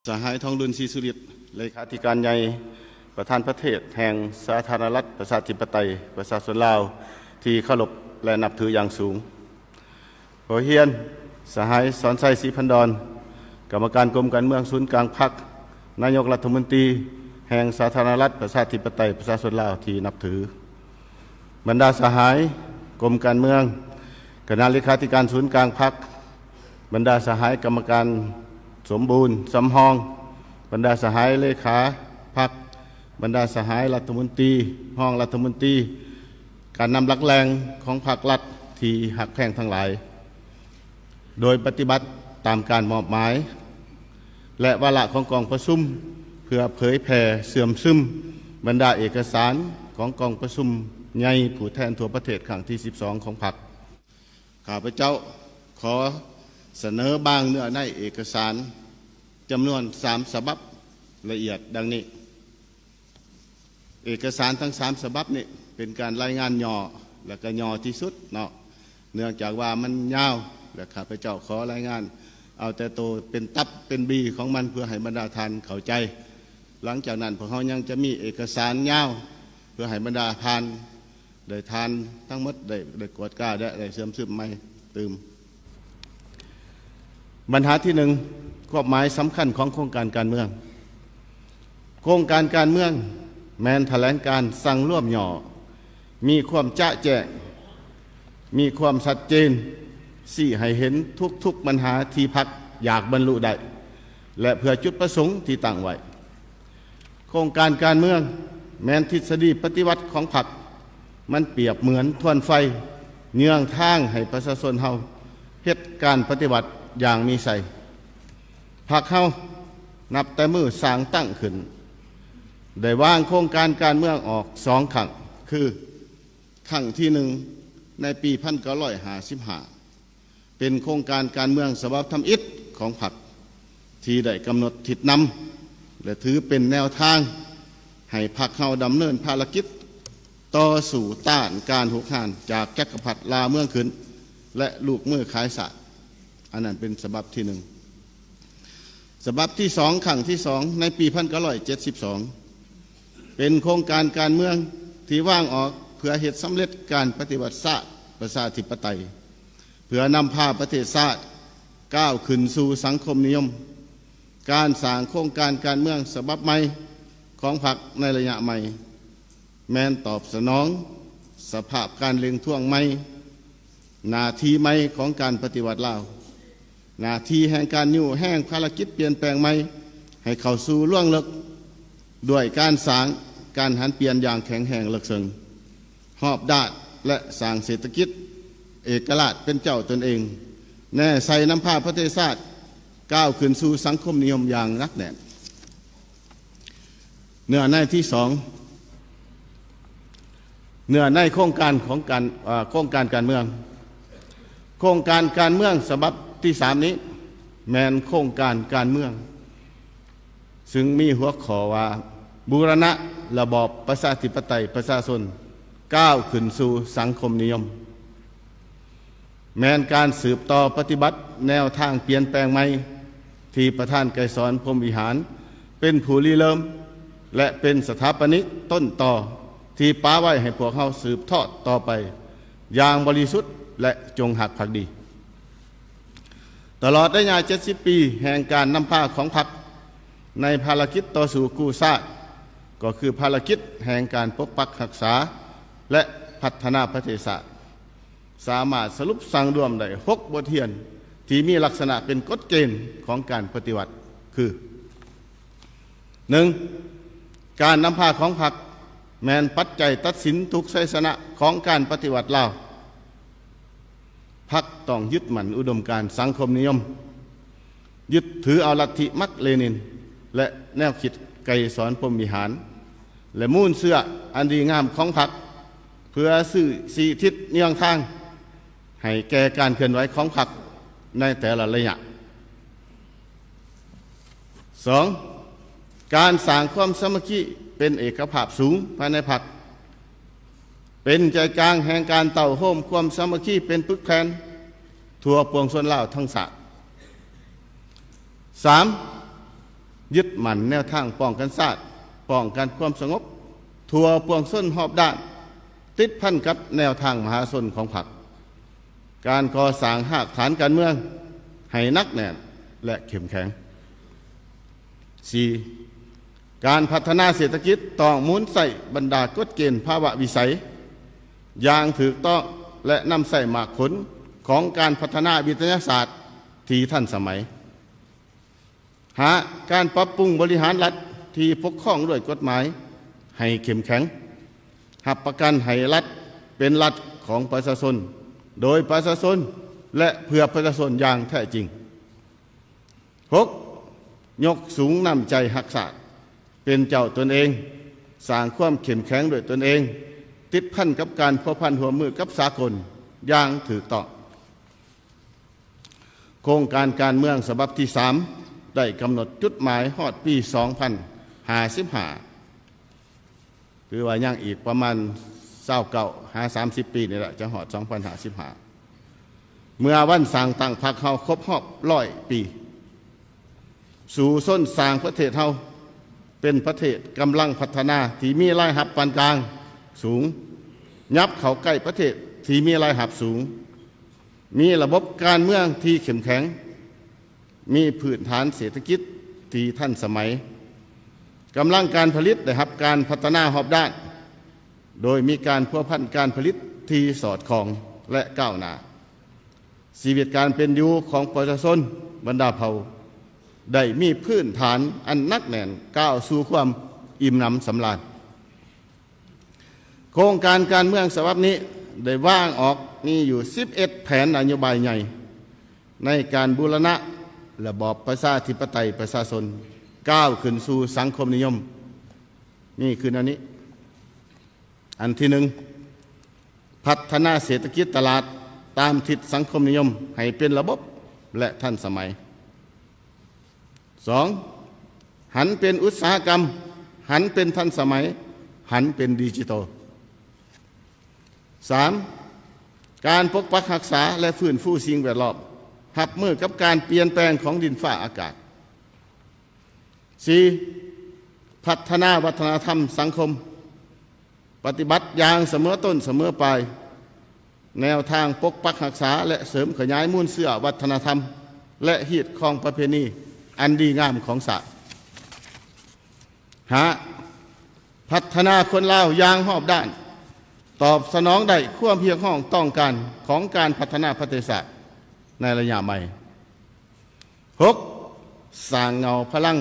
ສະຫາຍ ທອງລຸນ ສີສຸລິດ ເລຂາທິການໃຫຍ່ ປະທານປະເທດແຫ່ງສາທາລະນະລັດ ປະຊາທິປະໄຕ ປະຊາຊົນລາວ ທີ່ເຄົາລົບ ແລະ ນັບຖືຢ່າງສູງ. ຂໍຮຽນ ສະຫາຍ ສອນໄຊ ສີພັນດອນ ກຳມະການກົມການເມືອງສູນກາງພັກ, ນາຍົກລັດຖະມົນຕີແຫ່ງສາທາລະນະລັດ ປະຊາທິປະໄຕ ປະຊາຊົນລາວທີ່ນັບຖື. ບັນດາສະຫາຍກົມການເມືອງ, ຄະນະເລຂາທິການສູນກາງພັກ, ບັນດາສະຫາຍກຳມະການສົມບູນສຳຮອງ, ບັນດາສະຫາຍເລຂາພັກ, ບັນດາສະຫາຍລັດຖະມົນຕີ, ຮອງລັດຖະມົນຕີ, ການນຳຫຼັກແຫຼ່ງຂອງພັກລັດທີ່ຮັກແພງທັງຫຼາຍ. ໂດຍປະຕິບັດຕາມການມອບໝາຍ ແລະ ວາລະຂອງກອງປະຊຸມ ເພື່ອເຜີຍແຜ່ເຊື່ອມຊຶມບັນດາເອກະສານຂອງກອງປະຊຸມໃຫຍ່ຜູ້ແທນທົ່ວປະເທດຄັ້ງທີສິບສອງຂອງພັກ. ຂ້າພະເຈົ້າຂໍສະເໜີບາງເນື້ອໃນເອກະສານຈຳນວນສາມສະບັບລະອຽດດັ່ງນີ້. ເອກະສານທັງສາມສະບັບນີ້ເປັນການລາຍງານຫຍໍ້ ແລະ ກະຫຍໍ້ທີ່ສຸດເນາະ, ເນື່ອງຈາກວ່າມັນຍາວ ແລະ ຂ້າພະເຈົ້າຂໍລາຍງານເອົາແຕ່ໂຕເປັນຕັບເປັນບີຂອງມັນ ເພື່ອໃຫ້ບັນດາທ່ານເຂົ້າໃຈ. ຫຼັງຈາກນັ້ນພວກເຮົາຍັງຈະມີເອກະສານຍາວ ເພື່ອໃຫ້ບັນດາທ່ານ ໄດ້ທ່ານທັງໝົດໄດ້ ໄດ້ກວດກາ ແລະ ໄດ້ເຊື່ອມຊຶມໃໝ່ຕື່ມ. ບັນຫາທີໜຶ່ງ, ຄວາມໝາຍສຳຄັນຂອງໂຄງການການເມືອງ. ໂຄງການການເມືອງແມ່ນຖະແຫຼງການສັງລວມຫຍໍ້, ມີຄວາມຈະແຈ້ງ, ມີຄວາມຊັດເຈນ, ຊີ້ໃຫ້ເຫັນທຸກໆບັນຫາທີ່ພັກຢາກບັນລຸໄດ້ ແລະ ເພື່ອຈຸດປະສົງທີ່ຕັ້ງໄວ້. ໂຄງການການເມືອງແມ່ນທິດສະດີປະຕິວັດຂອງພັກ, ມັນປຽບເໝືອນທວນໄຟເຍືອງທາງໃຫ້ປະຊາຊົນເຮົາເຮັດການປະຕິວັດຢ່າງມີໄຊ. ພັກເຮົານັບແຕ່ມື້ສ້າງຕັ້ງຂຶ້ນ ໄດ້ວາງໂຄງການການເມືອງອອກສອງຄັ້ງ ຄື ຄັ້ງທີໜຶ່ງໃນປີພັນເກົ້າຮ້ອຍຫ້າສິບຫ້າ ເປັນໂຄງການການເມືອງສະບັບທຳອິດຂອງພັກ ທີ່ໄດ້ກຳນົດທິດນຳ ແລະ ຖືເປັນແນວທາງໃຫ້ພັກເຮົາດຳເນີນພາລະກິດຕໍ່ສູ້ຕ້ານການຮຸກຮານຈາກຈັກກະພັດລ່າເມືອງຂຶ້ນ ແລະ ລູກມືຂາຍຊາດ. ອັນນັ້ນເປັນສະບັບທີໜຶ່ງ. ສະບັບທີສອງ ຄັ້ງທີສອງ ໃນປີພັນເກົ້າຮ້ອຍເຈັດສິບສອງ ເປັນໂຄງການການເມືອງທີ່ວາງອອກເພື່ອເຮັດສຳເລັດການປະຕິວັດຊາດປະຊາທິປະໄຕ ເພື່ອນຳພາປະເທດຊາດກ້າວຂຶ້ນສູ່ສັງຄົມນິຍົມ. ການສ້າງໂຄງການການເມືອງສະບັບໃໝ່ຂອງພັກໃນໄລຍະໃໝ່ ແມ່ນຕອບສະໜອງສະພາບການເລັ່ງທວງໃໝ່, ໜ້າທີ່ໃໝ່ຂອງການປະຕິວັດລາວ, ໜ້າທີ່ແຫ່ງການຍູ້ແຮງພາລະກິດປ່ຽນແປງໃໝ່ໃຫ້ເຂົ້າສູ່ລວງເລິກ ດ້ວຍການສ້າງການຫັນປ່ຽນຢ່າງແຂງແຮງເລິກເຊິ່ງ, ຮອບດ້ານ ແລະ ສ້າງເສດຖະກິດເອກະລາດເປັນເຈົ້າຕົນເອງ, ແນໃສ່ນຳພາປະເທດຊາດກ້າວຂຶ້ນສູ່ສັງຄົມນິຍົມຢ່າງໜັກແໜ້ນ. ເນື້ອໃນທີສອງ, ເນື້ອໃນໂຄງການຂອງການ ເອີ ໂຄງການການເມືອງ. ໂຄງການການເມືອງສະບັບທີສາມນີ້ ແມ່ນໂຄງການການເມືອງ ຊຶ່ງມີຫົວຂໍ້ວ່າ ບູລະນະລະບອບປະຊາທິປະໄຕປະຊາຊົນ ກ້າວຂຶ້ນສູ່ສັງຄົມນິຍົມ. ແມ່ນການສືບຕໍ່ປະຕິບັດແນວທາງປ່ຽນແປງໃໝ່ ທີ່ປະທານໄກສອນ ພົມວິຫານ ເປັນຜູ້ລິເລີ່ມ ແລະ ເປັນສະຖາປະນິກຕົ້ນຕໍທີ່ປະໄວ້ໃຫ້ພວກເຮົາສືບທອດຕໍ່ໄປຢ່າງບໍລິສຸດ ແລະ ຈົງຮັກພັກດີ. ຕະຫຼອດໄລຍະເຈັດສິບປີແຫ່ງການນຳພາຂອງພັກ ໃນພາລະກິດຕໍ່ສູ້ກູ້ຊາດ ກໍຄືພາລະກິດແຫ່ງການປົກປັກຮັກສາ ແລະ ພັດທະນາປະເທດຊາດ ສາມາດສະຫຼຸບສັງລວມໄດ້ຫົກບົດຮຽນ ທີ່ມີລັກສະນະເປັນກົດເກນຂອງການປະຕິວັດ ຄື ໜຶ່ງ, ການນຳພາຂອງພັກແມ່ນປັດໄຈຕັດສິນທຸກໄຊຊະນະຂອງການປະຕິວັດລາວ. ພັກຕ້ອງຍຶດໝັ້ນອຸດົມການສັງຄົມນິຍົມ, ຍຶດຖືເອົາລັດທິມາກເລນິນ ແລະ ແນວຄິດໄກສອນ ພົມວິຫານ ແລະ ມູນເຊື້ອອັນດີງາມຂອງພັກ ເພື່ອຊີ້ ຊີ້ທິດເຍືອງທາງໃຫ້ແກ່ການເຄື່ອນໄຫວຂອງພັກໃນແຕ່ລະໄລຍະ. ສອງ, ການສ້າງຄວາມສາມັກຄີເປັນເອກະພາບສູງພາຍໃນພັກ ເປັນໃຈກາງແຫ່ງການເຕົ້າໂຮມຄວາມສາມັກຄີເປັນປຶກແຜ່ນທົ່ວປວງຊົນລາວທັງຊາດ. ສາມ, ຍຶດໝັ້ນແນວທາງປ້ອງກັນຊາດ, ປ້ອງກັນຄວາມສະຫງົບທົ່ວປວງຊົນຮອບດ້ານ, ຕິດພັນກັບແນວທາງມະຫາຊົນຂອງພັກ, ການກໍ່ສ້າງຮາກຖານການເມືອງໃຫ້ໜັກແໜ້ນ ແລະ ເຂັ້ມແຂງ. ສີ່, ການພັດທະນາເສດຖະກິດຕ້ອງໝູນໃຊ້ບັນດາກົດເກນພາວະວິໄສຢ່າງຖືກຕ້ອງ ແລະ ນຳໃຊ້ໝາກຜົນຂອງການພັດທະນາວິທະຍາສາດທີ່ທັນສະໄໝ. ຫ້າ, ການປັບປຸງບໍລິຫານລັດທີ່ປົກຄອງດ້ວຍກົດໝາຍໃຫ້ເຂັ້ມແຂງ, ຮັບປະກັນໃຫ້ລັດເປັນລັດຂອງປະຊາຊົນ, ໂດຍປະຊາຊົນ ແລະ ເພື່ອປະຊາຊົນຢ່າງແທ້ຈິງ. ຫົກ, ຍົກສູງນ້ຳໃຈຮັກຊາດ, ເປັນເຈົ້າຕົນເອງ, ສ້າງຄວາມເຂັ້ມແຂງດ້ວຍຕົນເອງ, ຕິດພັນກັບການພົວພັນຮ່ວມມືກັບສາກົນຢ່າງຖືກຕ້ອງ. ໂຄງການການເມືອງສະບັບທີສາມ ໄດ້ກຳນົດຈຸດໝາຍຮອດປີສອງພັນຫ້າສິບຫ້າ ຖືວ່າຍັງອີກປະມານຊາວເກົ້າຫາສາມສິບປີນີ້ແຫຼະ ຈະຮອດສອງພັນຫ້າສິບຫ້າ ເມື່ອວັນສ້າງຕັ້ງພັກເຮົາຄົບຮອບຮ້ອຍປີ. ສູ້ຊົນສ້າງປະເທດເຮົາເປັນປະເທດກຳລັງພັດທະນາທີ່ມີລາຍຮັບປານກາງສູງ, ຫຍັບເຂົ້າໃກ້ປະເທດທີ່ມີລາຍຮັບສູງ, ມີລະບົບການເມືອງທີ່ເຂັ້ມແຂງ, ມີພື້ນຖານເສດຖະກິດທີ່ທັນສະໄໝ, ກຳລັງການຜະລິດໄດ້ຮັບການພັດທະນາຮອບດ້ານ, ໂດຍມີການພົວພັນການຜະລິດທີ່ສອດຄ່ອງ ແລະ ກ້າວໜ້າ. ຊີວິດການເປັນຢູ່ຂອງປະຊາຊົນບັນດາເຜົ່າໄດ້ມີພື້ນຖານອັນໜັກແໜ້ນ ກ້າວສູ່ຄວາມອີ່ມໜຳສຳລານ. ໂຄງການການເມືອງສະບັບນີ້ໄດ້ວາງອອກມີຢູ່ສິບເອັດແຜນນະໂຍບາຍໃຫຍ່ ໃນການບູລະນະລະບອບປະຊາທິປະໄຕປະຊາຊົນ ກ້າວຂຶ້ນສູ່ສັງຄົມນິຍົມ ມີຄືແນວນີ້. ອັນທີໜຶ່ງ, ພັດທະນາເສດຖະກິດຕະຫຼາດຕາມທິດສັງຄົມນິຍົມໃຫ້ເປັນລະບົບ ແລະ ທັນສະໄໝ. ສອງ, ຫັນເປັນອຸດສາຫະກຳ, ຫັນເປັນທັນສະໄໝ, ຫັນເປັນດິຈິຕອລ. ສາມ, ການປົກປັກຮັກສາ ແລະ ຟື້ນຟູສິ່ງແວດລ້ອມ, ຮັບມືກັບການປ່ຽນແປງຂອງດິນຟ້າອາກາດ. ສີ່, ພັດທະນາວັດທະນະທຳສັງຄົມ, ປະຕິບັດຢ່າງສະເໝີຕົ້ນສະເໝີປາຍ ແນວທາງປົກປັກຮັກສາ ແລະ ເສີມຂະຫຍາຍມູນເຊື້ອວັດທະນະທຳ ແລະ ຮີດຄອງປະເພນີອັນດີງາມຂອງຊາດ. ຫ້າ, ພັດທະນາຄົນລາວຢ່າງຮອບດ້ານ, ຕອບສະໜອງໄດ້ຄວາມຮຽກຮ້ອງຕ້ອງການຂອງການພັດທະນາປະເທດຊາດໃນໄລຍະໃໝ່. ຫົກ, ສ້າງເງົາພະລັງ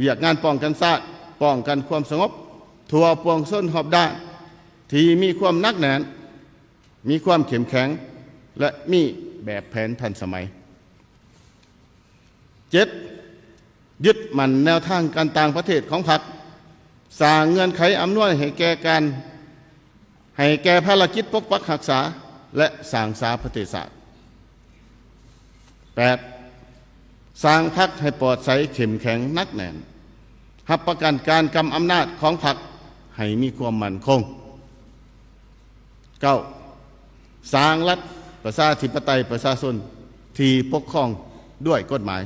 ວຽກງານປ້ອງກັນຊາດ, ປ້ອງກັນຄວາມສະຫງົບທົ່ວປວງຊົນຮອບດ້ານ ທີ່ມີຄວາມໜັກແໜ້ນ, ມີຄວາມເຂັ້ມແຂງ ແລະ ມີແບບແຜນທັນສະໄໝ. ເຈັດ, ຍຶດໝັ້ນແນວທາງການຕ່າງປະເທດຂອງພັກ, ສ້າງເງື່ອນໄຂອຳນວຍໃຫ້ແກ່ການ ໃຫ້ແກ່ພາລະກິດປົກປັກຮັກສາ ແລະ ສ້າງສາປະເທດຊາດ. ແປດ, ສ້າງພັກໃຫ້ປອດໃສ, ເຂັ້ມແຂງ, ໜັກແໜ້ນ, ຮັບປະກັນການກຳອຳນາດຂອງພັກໃຫ້ມີຄວາມໝັ້ນຄົງ. ເກົ້າ, ສ້າງລັດປະຊາທິປະໄຕປະຊາຊົນທີ່ປົກຄອງດ້ວຍກົດໝາຍ.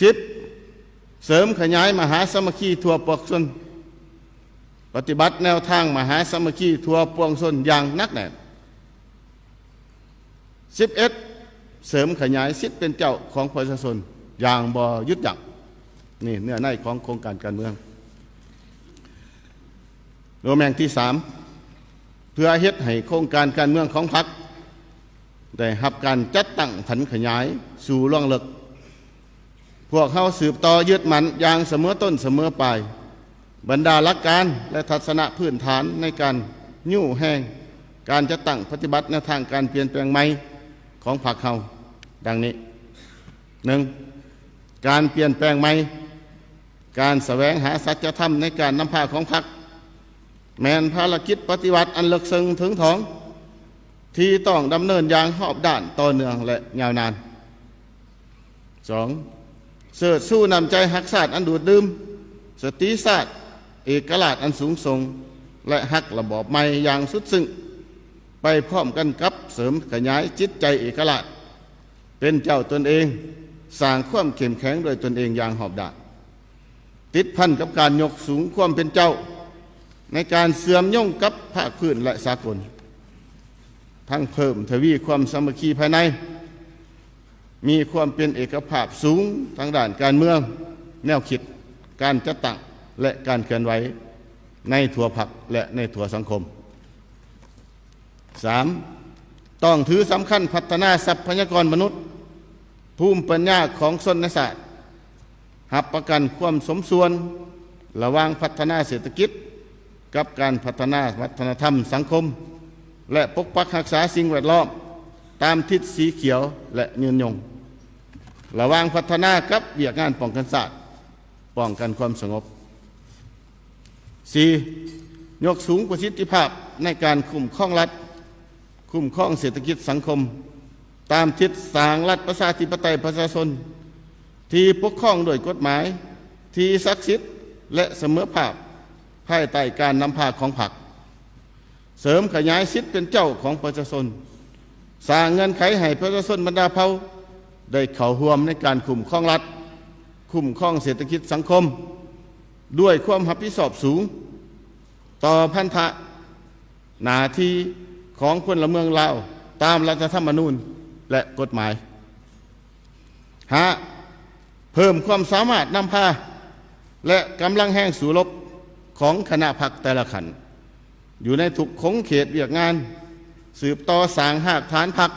ສິບ, ເສີມຂະຫຍາຍມະຫາສາມັກຄີທົ່ວປວງຊົນ, ປະຕິບັດແນວທາງມະຫາສາມັກຄີທົ່ວປວງຊົນຢ່າງໜັກແໜ້ນ. ສິບເອັດ, ເສີມຂະຫຍາຍສິດເປັນເຈົ້າຂອງປະຊາຊົນຢ່າງບໍ່ຢຸດຢັ້ງ. ນີ້ເນື້ອໃນຂອງໂຄງການການເມືອງ. ໂດຍແມ່ນທີສາມ, ເພື່ອເຮັດໃຫ້ໂຄງການການເມືອງຂອງພັກໄດ້ຮັບການຈັດຕັ້ງຜັນຂະຫຍາຍສູ່ລວງເລິກ, ພວກເຮົາສືບຕໍ່ຍຶດໝັ້ນຢ່າງສະເໝີຕົ້ນສະເໝີປາຍ ບັນດາຫຼັກການ ແລະ ທັດສະນະພື້ນຖານໃນການຍູ້ແຮງການຈັດຕັ້ງປະຕິບັດແນວທາງການປ່ຽນແປງໃໝ່ຂອງພັກເຮົາ ດັ່ງນີ້. ໜຶ່ງ, ການປ່ຽນແປງໃໝ່, ການສະແຫວງຫາສັດຈະທຳໃນການນຳພາຂອງພັກ ແມ່ນພາລະກິດປະຕິວັດອັນເລິກເຊິ່ງເຖິງຖອງ ທີ່ຕ້ອງດຳເນີນຢ່າງຮອບດ້ານ, ຕໍ່ເນື່ອງ ແລະ ຍາວນານ. ສອງ, ເຊີດຊູນ້ຳໃຈຮັກຊາດອັນດູດດື່ມ, ສະຕິຊາດເອກະລາດອັນສູງສົ່ງ ແລະ ຮັກລະບອບໃໝ່ຢ່າງສຸດຊຶ້ງ, ໄປພ້ອມກັນກັບເສີມຂະຫຍາຍຈິດໃຈເອກະລາດ, ເປັນເຈົ້າຕົນເອງ, ສ້າງຄວາມເຂັ້ມແຂງດ້ວຍຕົນເອງຢ່າງຮອບດ້ານ, ຕິດພັນກັບການຍົກສູງຄວາມເປັນເຈົ້າໃນການເຊື່ອມໂຍງກັບພາກພື້ນ ແລະ ສາກົນ, ທັງເພີ່ມທະວີຄວາມສາມັກຄີພາຍໃນ, ມີຄວາມເປັນເອກະພາບສູງທາງດ້ານການເມືອງ, ແນວຄິດ, ການຈັດຕັ້ງ ແລະ ການເຄື່ອນໄຫວໃນທົ່ວພັກ ແລະ ໃນທົ່ວສັງຄົມ. ສາມ, ຕ້ອງຖືສຳຄັນພັດທະນາຊັບພະຍາກອນມະນຸດ, ພູມປັນຍາຂອງຊົນນະຊາດ, ຮັບປະກັນຄວາມສົມສ່ວນລະຫວ່າງພັດທະນາເສດຖະກິດກັບການພັດທະນາວັດທະນະທຳສັງຄົມ ແລະ ປົກປັກຮັກສາສິ່ງແວດລ້ອມຕາມທິດສີຂຽວ ແລະ ຍືນຍົງ, ລະຫວ່າງພັດທະນາກັບວຽກງານປ້ອງກັນຊາດ, ປ້ອງກັນຄວາມສະຫງົບ. ສີ່, ຍົກສູງປະສິດທິພາບໃນການຄຸ້ມຄອງລັດ, ຄຸ້ມຄອງເສດຖະກິດສັງຄົມ ຕາມທິດສ້າງລັດປະຊາທິປະໄຕປະຊາຊົນ ທີ່ປົກຄອງດ້ວຍກົດໝາຍທີ່ສັກສິດ ແລະ ສະເໝີພາບ ພາຍໃຕ້ການນຳພາຂອງພັກ. ເສີມຂະຫຍາຍສິດເປັນເຈົ້າຂອງປະຊາຊົນ, ສ້າງເງື່ອນໄຂໃຫ້ປະຊາຊົນບັນດາເຜົ່າໄດ້ເຂົ້າຮ່ວມໃນການຄຸ້ມຄອງລັດ, ຄຸ້ມຄອງເສດຖະກິດສັງຄົມ ດ້ວຍຄວາມຮັບຜິດຊອບສູງຕໍ່ພັນທະໜ້າທີ່ຂອງພົນລະເມືອງລາວຕາມລັດຖະທຳມະນູນ ແລະ ກົດໝາຍ. ຫ້າ, ເພີ່ມຄວາມສາມາດນຳພາ ແລະ ກຳລັງແຮງສູ້ລົບຂອງຄະນະພັກແຕ່ລະຂັ້ນ ຢູ່ໃນທຸກຂົງເຂດວຽກງານ, ສືບຕໍ່ສ້າງຮາກຖານພັກ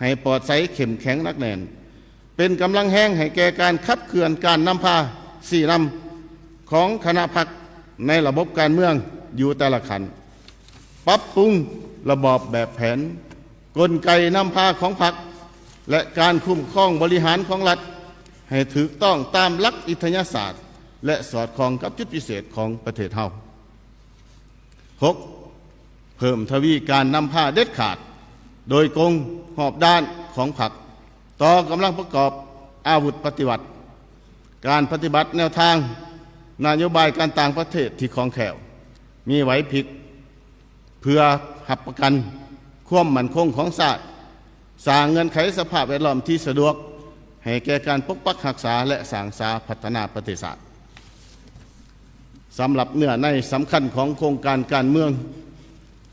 ໃຫ້ປອດໃສ, ເຂັ້ມແຂງ, ໜັກແໜ້ນ, ເປັນກຳລັງແຮງໃຫ້ແກ່ການຂັບເຄື່ອນການນຳພາຊີ້ນຳຂອງຄະນະພັກໃນລະບົບການເມືອງຢູ່ແຕ່ລະຂັ້ນ, ປັບປຸງລະບອບແບບແຜນ, ກົນໄກນຳພາຂອງພັກ ແລະ ການຄຸ້ມຄອງບໍລິຫານຂອງລັດ ໃຫ້ຖືກຕ້ອງຕາມຫຼັກວິທະຍາສາດ ແລະ ສອດຄ່ອງກັບຈຸດພິເສດຂອງປະເທດເຮົາ. ຫົກ, ເພີ່ມທະວີການນຳພາເດັດຂາດ, ໂດຍກົງ, ຮອບດ້ານຂອງພັກ ຕໍ່ກຳລັງປະກອບອາວຸດປະຕິວັດ, ການປະຕິບັດແນວທາງນະໂຍບາຍການຕ່າງປະເທດທີ່ຄ່ອງແຄ້ວ, ມີໄຫວພິບ ເພື່ອຮັບປະກັນຄວາມໝັ້ນຄົງຂອງຊາດ, ສ້າງເງື່ອນໄຂສະພາບແວດລ້ອມທີ່ສະດວກໃຫ້ແກ່ການປົກປັກຮັກສາ ແລະ ສ້າງສາພັດທະນາປະເທດຊາດ. ສຳລັບເນື້ອໃນສຳຄັນຂອງໂຄງການການເມືອງ,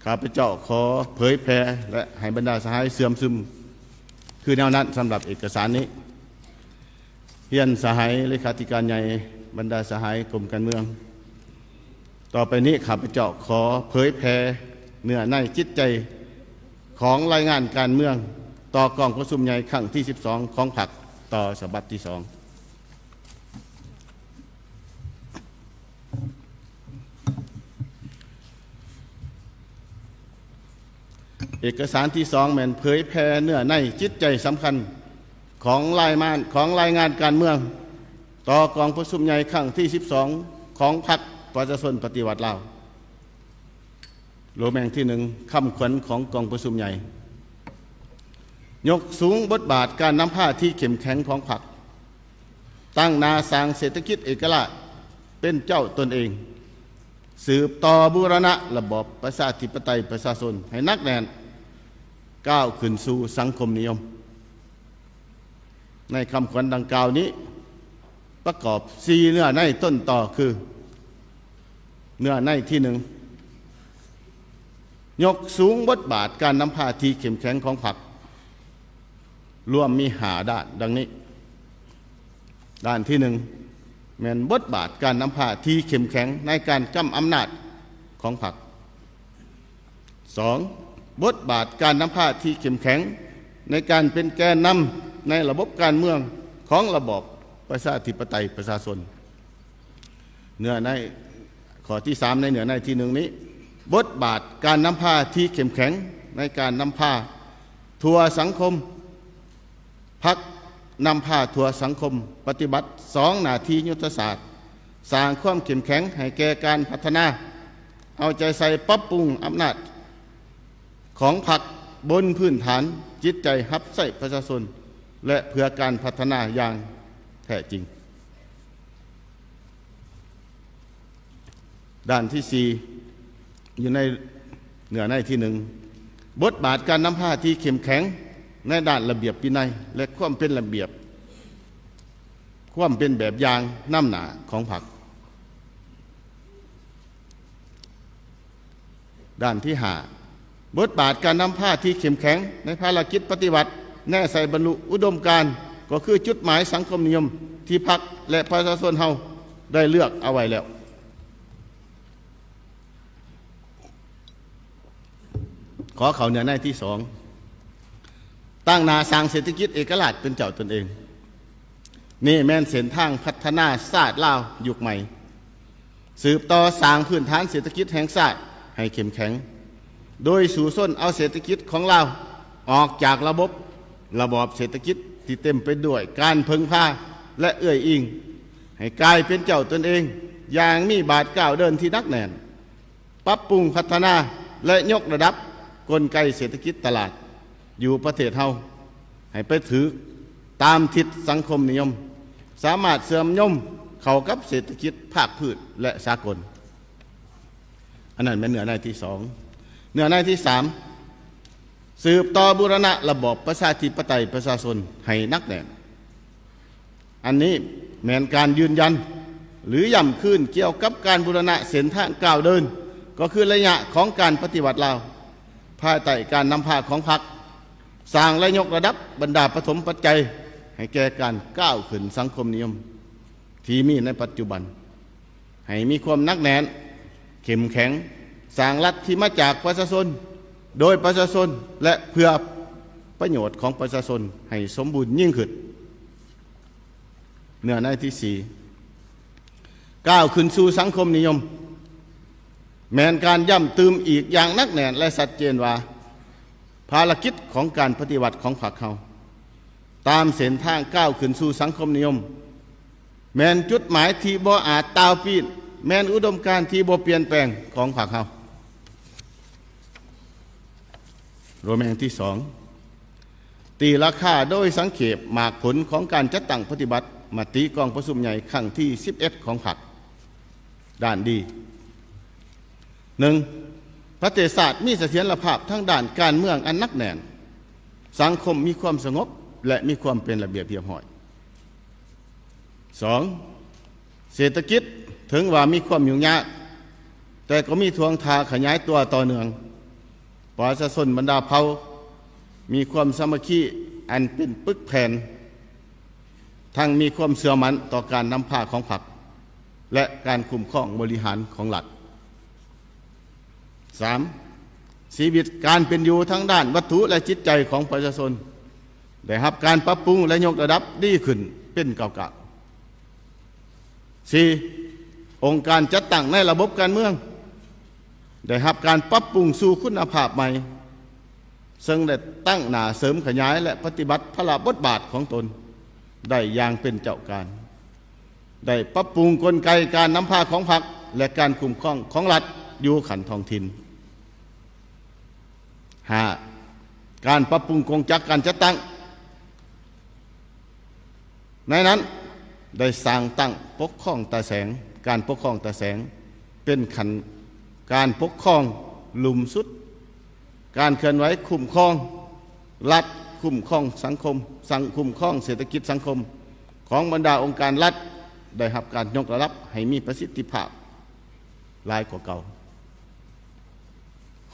ຂ້າພະເຈົ້າຂໍເຜີຍແຜ່ ແລະ ໃຫ້ບັນດາສະຫາຍເຊື່ອມຊຶມ ຄືແນວນັ້ນສຳລັບເອກະສານນີ້. ຮຽນສະຫາຍເລຂາທິການໃຫຍ່, ບັນດາສະຫາຍກົມການເມືອງ, ຕໍ່ໄປນີ້ຂ້າພະເຈົ້າຂໍເຜີຍແຜ່ເນື້ອໃນຈິດໃຈຂອງລາຍງານການເມືອງຕໍ່ກອງປະຊຸມໃຫຍ່ຄັ້ງທີສິບສອງຂອງພັກ ຕໍ່ສະບັບທີສອງ. ເອກະສານທີສອງແມ່ນເຜີຍແຜ່ເນື້ອໃນຈິດໃຈສຳຄັນຂອງລາຍມານ ຂອງລາຍງານການເມືອງຕໍ່ກອງປະຊຸມໃຫຍ່ຄັ້ງທີສິບສອງຂອງພັກປະຊາຊົນປະຕິວັດລາວ. ໂລແມງທີໜຶ່ງ, ຄຳຂວັນຂອງກອງປະຊຸມໃຫຍ່. ຍົກສູງບົດບາດການນຳພາທີ່ເຂັ້ມແຂງຂອງພັກ, ຕັ້ງໜ້າສ້າງເສດຖະກິດເອກະລາດເປັນເຈົ້າຕົນເອງ, ສືບຕໍ່ບູລະນະລະບອບປະຊາທິປະໄຕປະຊາຊົນໃຫ້ໜັກແໜ້ນ, ກ້າວຂຶ້ນສູ່ສັງຄົມນິຍົມ. ໃນຄຳຂວັນດັ່ງກ່າວນີ້ ປະກອບສີ່ເນື້ອໃນຕົ້ນຕໍຄື ເນື້ອໃນທີໜຶ່ງ, ຍົກສູງບົດບາດການນຳພາທີ່ເຂັ້ມແຂງຂອງພັກ, ລວມມີຫ້າດ້ານດັ່ງນີ້. ດ້ານທີໜຶ່ງ ແມ່ນບົດບາດການນຳພາທີ່ເຂັ້ມແຂງໃນການກຳອຳນາດຂອງພັກ. ສອງ, ບົດບາດການນຳພາທີ່ເຂັ້ມແຂງໃນການເປັນແກນນຳໃນລະບົບການເມືອງຂອງລະບອບປະຊາທິປະໄຕປະຊາຊົນ. ເນື້ອໃນ ຂໍ້ທີສາມ ໃນເນື້ອໃນທີໜຶ່ງນີ້, ບົດບາດການນຳພາທີ່ເຂັ້ມແຂງໃນການນຳພາທົ່ວສັງຄົມ. ພັກນຳພາທົ່ວສັງຄົມປະຕິບັດສອງໜ້າທີ່ຍຸດທະສາດ, ສ້າງຄວາມເຂັ້ມແຂງໃຫ້ແກ່ການພັດທະນາ, ເອົາໃຈໃສ່ປັບປຸງອຳນາດຂອງພັກບົນພື້ນຖານຈິດໃຈຮັບໃຊ້ປະຊາຊົນ ແລະ ເພື່ອການພັດທະນາຢ່າງແທ້ຈິງ. ດ້ານທີສີ່ ຢູ່ໃນເນື້ອໃນທີໜຶ່ງ, ບົດບາດການນຳພາທີ່ເຂັ້ມແຂງໃນດ້ານລະບຽບວິໄນ ແລະ ຄວາມເປັນລະບຽບ ຄວາມເປັນແບບຢ່າງນຳໜ້າຂອງພັກ. ດ້ານທີຫ້າ ບົດບາດການນຳພາທີ່ເຂັ້ມແຂງໃນພາລະກິດປະຕິວັດ ແນໃສ່ບັນລຸອຸດົມການ ກໍຄືຈຸດໝາຍສັງຄົມນິຍົມທີ່ພັກ ແລະ ປະຊາຊົນເຮົາໄດ້ເລືອກເອົາໄວ້ແລ້ວ. ຂໍເຂົ້າເນື້ອໃນທີສອງ ຕັ້ງໜ້າສ້າງເສດຖະກິດເອກະລາດເປັນເຈົ້າຕົນເອງ. ນີ້ແມ່ນເສັ້ນທາງພັດທະນາຊາດລາວຍຸກໃໝ່, ສືບຕໍ່ສ້າງພື້ນຖານເສດຖະກິດແຫ່ງຊາດໃຫ້ເຂັ້ມແຂງ, ໂດຍສູ້ຊົນເອົາເສດຖະກິດຂອງລາວອອກຈາກລະບົບ, ລະບອບເສດຖະກິດທີ່ເຕັມໄປດ້ວຍການເພິ່ງພາ ແລະ ເອື້ອຍອີງ, ໃຫ້ກາຍເປັນເຈົ້າຕົນເອງຢ່າງມີບາດກ້າວເດີນທີ່ໜັກແໜ້ນ. ປັບປຸງ, ພັດທະນາ ແລະ ຍົກລະດັບກົນໄກເສດຖະກິດຕະຫຼາດຢູ່ປະເທດເຮົາໃຫ້ໄປຖືກຕາມທິດສັງຄົມນິຍົມ, ສາມາດເຊື່ອມໂຍງເຂົ້າກັບເສດຖະກິດພາກພື້ນ ແລະ ສາກົນ. ອັນນັ້ນແມ່ນເນື້ອໃນທີສອງ. ເນື້ອໃນທີສາມ ສືບຕໍ່ບູລະນະລະບອບປະຊາທິປະໄຕປະຊາຊົນໃຫ້ໜັກແໜ້ນ. ອັນນີ້ແມ່ນການຢືນຢັນ ຫຼື ຢ້ຳຄືນກ່ຽວກັບການບູລະນະເສັ້ນທາງກ້າວເດີນ, ກໍຄືໄລຍະຂອງການປະຕິວັດລາວ ພາຍໃຕ້ການນຳພາຂອງພັກ, ສ້າງ ແລະ ຍົກລະດັບບັນດາປະຖົມປັດໄຈໃຫ້ແກ່ການກ້າວຂຶ້ນສັງຄົມນິຍົມທີ່ມີໃນປັດຈຸບັນ ໃຫ້ມີຄວາມໜັກແໜ້ນ, ເຂັ້ມແຂງ, ສ້າງລັດທີ່ມາຈາກປະຊາຊົນ, ໂດຍປະຊາຊົນ ແລະ ເພື່ອປະໂຫຍດຂອງປະຊາຊົນໃຫ້ສົມບູນຍິ່ງຂຶ້ນ. ເນື້ອໃນທີສີ່ ກ້າວຂຶ້ນສູ່ສັງຄົມນິຍົມ ແມ່ນການຢ້ຳຕື່ມອີກຢ່າງໜັກແໜ້ນ ແລະ ຊັດເຈນວ່າ ພາລະກິດຂອງການປະຕິວັດຂອງພັກເຮົາ ຕາມເສັ້ນທາງກ້າວຂຶ້ນສູ່ສັງຄົມນິຍົມ ແມ່ນຈຸດໝາຍທີ່ບໍ່ອາດຕ່າວປີ້ນ, ແມ່ນອຸດົມການທີ່ບໍ່ປ່ຽນແປງຂອງພັກເຮົາ. ໂຣແມນທີສອງ ຕີລາຄາໂດຍສັງເຂບໝາກຜົນຂອງການຈັດຕັ້ງປະຕິບັດມະຕິກອງປະຊຸມໃຫຍ່ຄັ້ງທີສິບເອັດຂອງພັກ. ດ້ານດີ ໜຶ່ງ ປະເທດຊາດມີສະຖຽນລະພາບທາງດ້ານການເມືອງອັນໜັກແໜ້ນ, ສັງຄົມມີຄວາມສະຫງົບ ແລະ ມີຄວາມເປັນລະບຽບຮຽບຮ້ອຍ. ສອງ ເສດຖະກິດເຖິງວ່າມີຄວາມຫຍຸ້ງຍາກ, ແຕ່ກໍມີທ່ວງທ່າຂະຫຍາຍຕົວຕໍ່ເນື່ອງ. ປະຊາຊົນບັນດາເຜົ່າມີຄວາມສາມັກຄີອັນເປັນປຶກແຜ່ນ, ທັງມີຄວາມເຊື່ອໝັ້ນຕໍ່ການນຳພາຂອງພັກ ແລະ ການຄຸ້ມຄອງບໍລິຫານຂອງລັດ. ສາມ ຊີວິດການເປັນຢູ່ທາງດ້ານວັດຖຸ ແລະ ຈິດໃຈຂອງປະຊາຊົນ ໄດ້ຮັບການປັບປຸງ ແລະ ຍົກລະດັບດີຂຶ້ນເປັນກ້າວໆ. ສີ່ ອົງການຈັດຕັ້ງໃນລະບົບການເມືອງ ໄດ້ຮັບການປັບປຸງສູ່ຄຸນນະພາບໃໝ່, ເຊິ່ງໄດ້ຕັ້ງໜ້າເສີມຂະຫຍາຍ ແລະ ປະຕິບັດພາລະບົດບາດຂອງຕົນໄດ້ຢ່າງເປັນເຈົ້າການ, ໄດ້ປັບປຸງກົນໄກການນຳພາຂອງພັກ ແລະ ການຄຸ້ມຄອງຂອງລັດຢູ່ຂັ້ນທ້ອງຖິ່ນ. ຫ້າ ການປັບປຸງກົງຈັກການຈັດຕັ້ງ ໃນນັ້ນໄດ້ສ້າງຕັ້ງປົກຄອງຕາແສງ, ການປົກຄອງຕາແສງເປັນຂັ້ນການປົກຄອງລຸ່ມສຸດ, ການເຄື່ອນໄຫວຄຸ້ມຄອງລັດ, ຄຸ້ມຄອງສັງຄົມ, ສັງ ຄຸ້ມຄອງເສດຖະກິດສັງຄົມຂອງບັນດາອົງການລັດ ໄດ້ຮັບການຍົກລະດັບໃຫ້ມີປະສິດທິພາບຫຼາຍກວ່າເກົ່າ.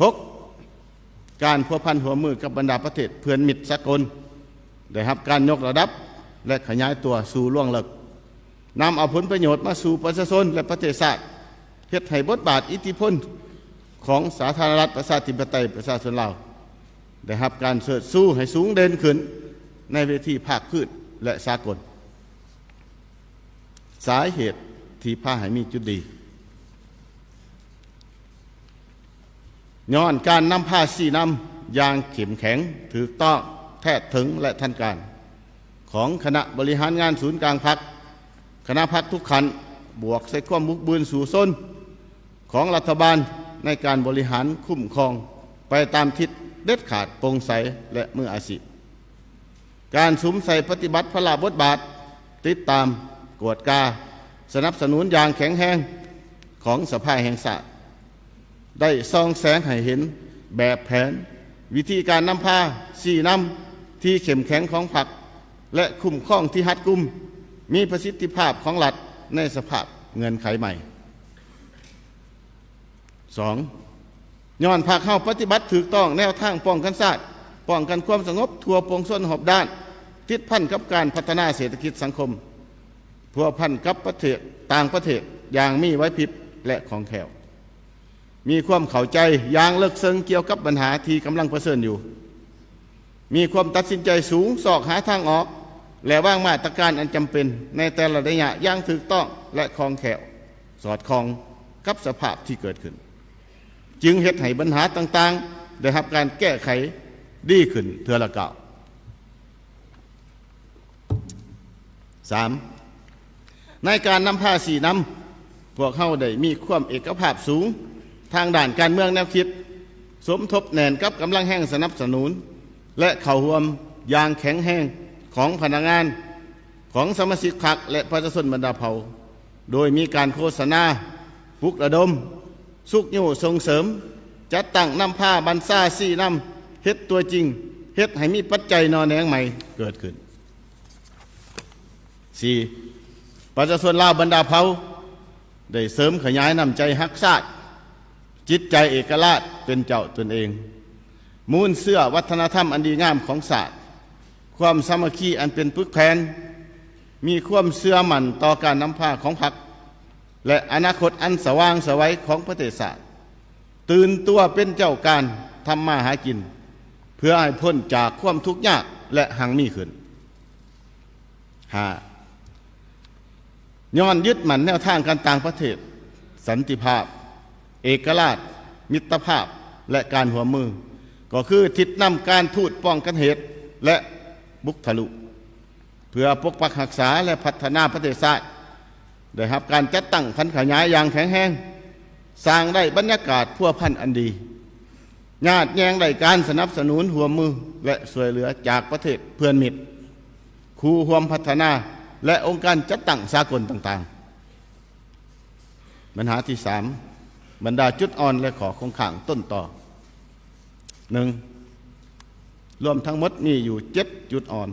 ຫົກ ການພົວພັນຮ່ວມມືກັບບັນດາປະເທດເພື່ອນມິດສາກົນ ໄດ້ຮັບການຍົກລະດັບ ແລະ ຂະຫຍາຍຕົວສູ່ລວງເລິກ, ນຳເອົາຜົນປະໂຫຍດມາສູ່ປະຊາຊົນ ແລະ ປະເທດຊາດ, ເຮັດໃຫ້ບົດບາດອິດທິພົນຂອງສາທາລະນະລັດປະຊາທິປະໄຕປະຊາຊົນລາວ ໄດ້ຮັບການເຊີດຊູໃຫ້ສູງເດັ່ນຂຶ້ນໃນເວທີພາກພື້ນ ແລະ ສາກົນ. ສາເຫດທີ່ພາໃຫ້ມີຈຸດດີ ຍ້ອນການນຳພາຊີ້ນຳຢ່າງເຂັ້ມແຂງ, ຖືກຕ້ອງ, ແທດເຖິງ ແລະ ທັນການ ຂອງຄະນະບໍລິຫານງານສູນກາງພັກ, ຄະນະພັກທຸກຂັ້ນ ບວກໃສ່ຄວາມບຸກບືນສູ້ຊົນຂອງລັດຖະບານໃນການບໍລິຫານຄຸ້ມຄອງໄປຕາມທິດເດັດຂາດ, ໂປ່ງໃສ ແລະ ມືອາຊີບ. ການສຸມໃສ່ປະຕິບັດພາລະບົດບາດ, ຕິດຕາມ, ກວດກາ, ສະໜັບສະໜູນຢ່າງແຂງແຮງຂອງສະພາແຫ່ງຊາດ ໄດ້ສ່ອງແສງໃຫ້ເຫັນແບບແຜນ, ວິທີການນຳພາ, ຊີ້ນຳທີ່ເຂັ້ມແຂງຂອງພັກ ແລະ ຄຸ້ມຄອງທີ່ຮັດກຸມ ມີປະສິດທິພາບຂອງລັດໃນສະພາບເງື່ອນໄຂໃໝ່. ສອງ, ຍ້ອນພາກເຮົາປະຕິບັດຖືກຕ້ອງແນວທາງປ້ອງກັນຊາດ, ປ້ອງກັນຄວາມສະຫງົບທົ່ວປວງຊົນຮອບດ້ານ, ຕິດພັນກັບການພັດທະນາເສດຖະກິດສັງຄົມ, ພົວພັນກັບປະເທດຕ່າງປະເທດຢ່າງມີໄຫວພິບ ແລະ ຄ່ອງແຄ້ວ, ມີຄວາມເຂົ້າໃຈຢ່າງເລິກເຊິ່ງກ່ຽວກັບບັນຫາທີ່ກຳລັງປະເຊີນຢູ່, ມີຄວາມຕັດສິນໃຈສູງຊອກຫາທາງອອກ ແລະ ວາງມາດຕະການອັນຈຳເປັນໃນແຕ່ລະໄລຍະຢ່າງຖືກຕ້ອງ ແລະ ຄ່ອງແຄ້ວ, ສອດຄ່ອງກັບສະພາບທີ່ເກີດຂຶ້ນ, ຈຶ່ງເຮັດໃຫ້ບັນຫາຕ່າງໆໄດ້ຮັບການແກ້ໄຂດີຂຶ້ນເທື່ອລະກ້າວ. ສາມ, ໃນການນຳພາຊີ້ນຳ, ພວກເຮົາໄດ້ມີຄວາມເອກກະພາບສູງທາງດ້ານການເມືອງແນວຄິດ, ສົມທົບແໜ້ນກັບກຳລັງແຮງສະໜັບສະໜູນ ແລະ ເຂົ້າຮ່ວມຢ່າງແຂງແຮງຂອງພະນັກງານ, ຂອງສະມາຊິກພັກ ແລະ ປະຊາຊົນບັນດາເຜົ່າ, ໂດຍມີການໂຄສະນາ, ປຸກລະດົມ, ຊຸກຍູ້ສົ່ງເສີມ, ຈັດຕັ້ງນຳພາ, ບັນຊາຊີ້ນຳ, ເຮັດຕົວຈິງ, ເຮັດໃຫ້ມີປັດໄຈໜໍ່ແໜງໃໝ່ເກີດຂຶ້ນ. ສີ່, ປະຊາຊົນລາວບັນດາເຜົ່າໄດ້ເສີມຂະຫຍາຍນ້ຳໃຈຮັກຊາດ, ຈິດໃຈເອກະລາດເປັນເຈົ້າຕົນເອງ, ມູນເຊື້ອວັດທະນະທຳອັນດີງາມຂອງຊາດ, ຄວາມສາມັກຄີອັນເປັນປຶກແຜ່ນ, ມີຄວາມເຊື່ອໝັ້ນຕໍ່ການນຳພາຂອງພັກ ແລະ ອະນາຄົດອັນສະຫວ່າງໄສຂອງປະເທດຊາດ, ຕື່ນຕົວເປັນເຈົ້າການທຳມາຫາກິນ ເພື່ອໃຫ້ພົ້ນຈາກຄວາມທຸກຍາກ ແລະ ຮັ່ງມີຂຶ້ນ. ຫ້າ, ຍ້ອນຍຶດໝັ້ນແນວທາງການຕ່າງປະເທດ, ສັນຕິພາບ, ເອກະລາດ, ມິດຕະພາບ ແລະ ການຮ່ວມມື, ກໍຄືທິດນຳການທູດປ້ອງກັນເຫດ ແລະ ບຸກທະລຸ ເພື່ອປົກປັກຮັກສາ ແລະ ພັດທະນາປະເທດຊາດ ໄດ້ຮັບການຈັດຕັ້ງຜັນຂະຫຍາຍຢ່າງແຂງແຮງ, ສ້າງໄດ້ບັນຍາກາດພົວພັນອັນດີ, ຍາດແຍ່ງໄດ້ການສະໜັບສະໜູນຮ່ວມມື ແລະ ຊ່ວຍເຫຼືອຈາກປະເທດເພື່ອນມິດ, ຄູ່ຮ່ວມພັດທະນາ ແລະ ອົງການຈັດຕັ້ງສາກົນຕ່າງໆ. ບັນຫາທີສາມ, ບັນດາຈຸດອ່ອນ ແລະ ຂໍ້ຄົງຄ້າງຕົ້ນຕໍ. ໜຶ່ງ, ລວມທັງໝົດມີຢູ່ເຈັດຈຸດອ່ອນ.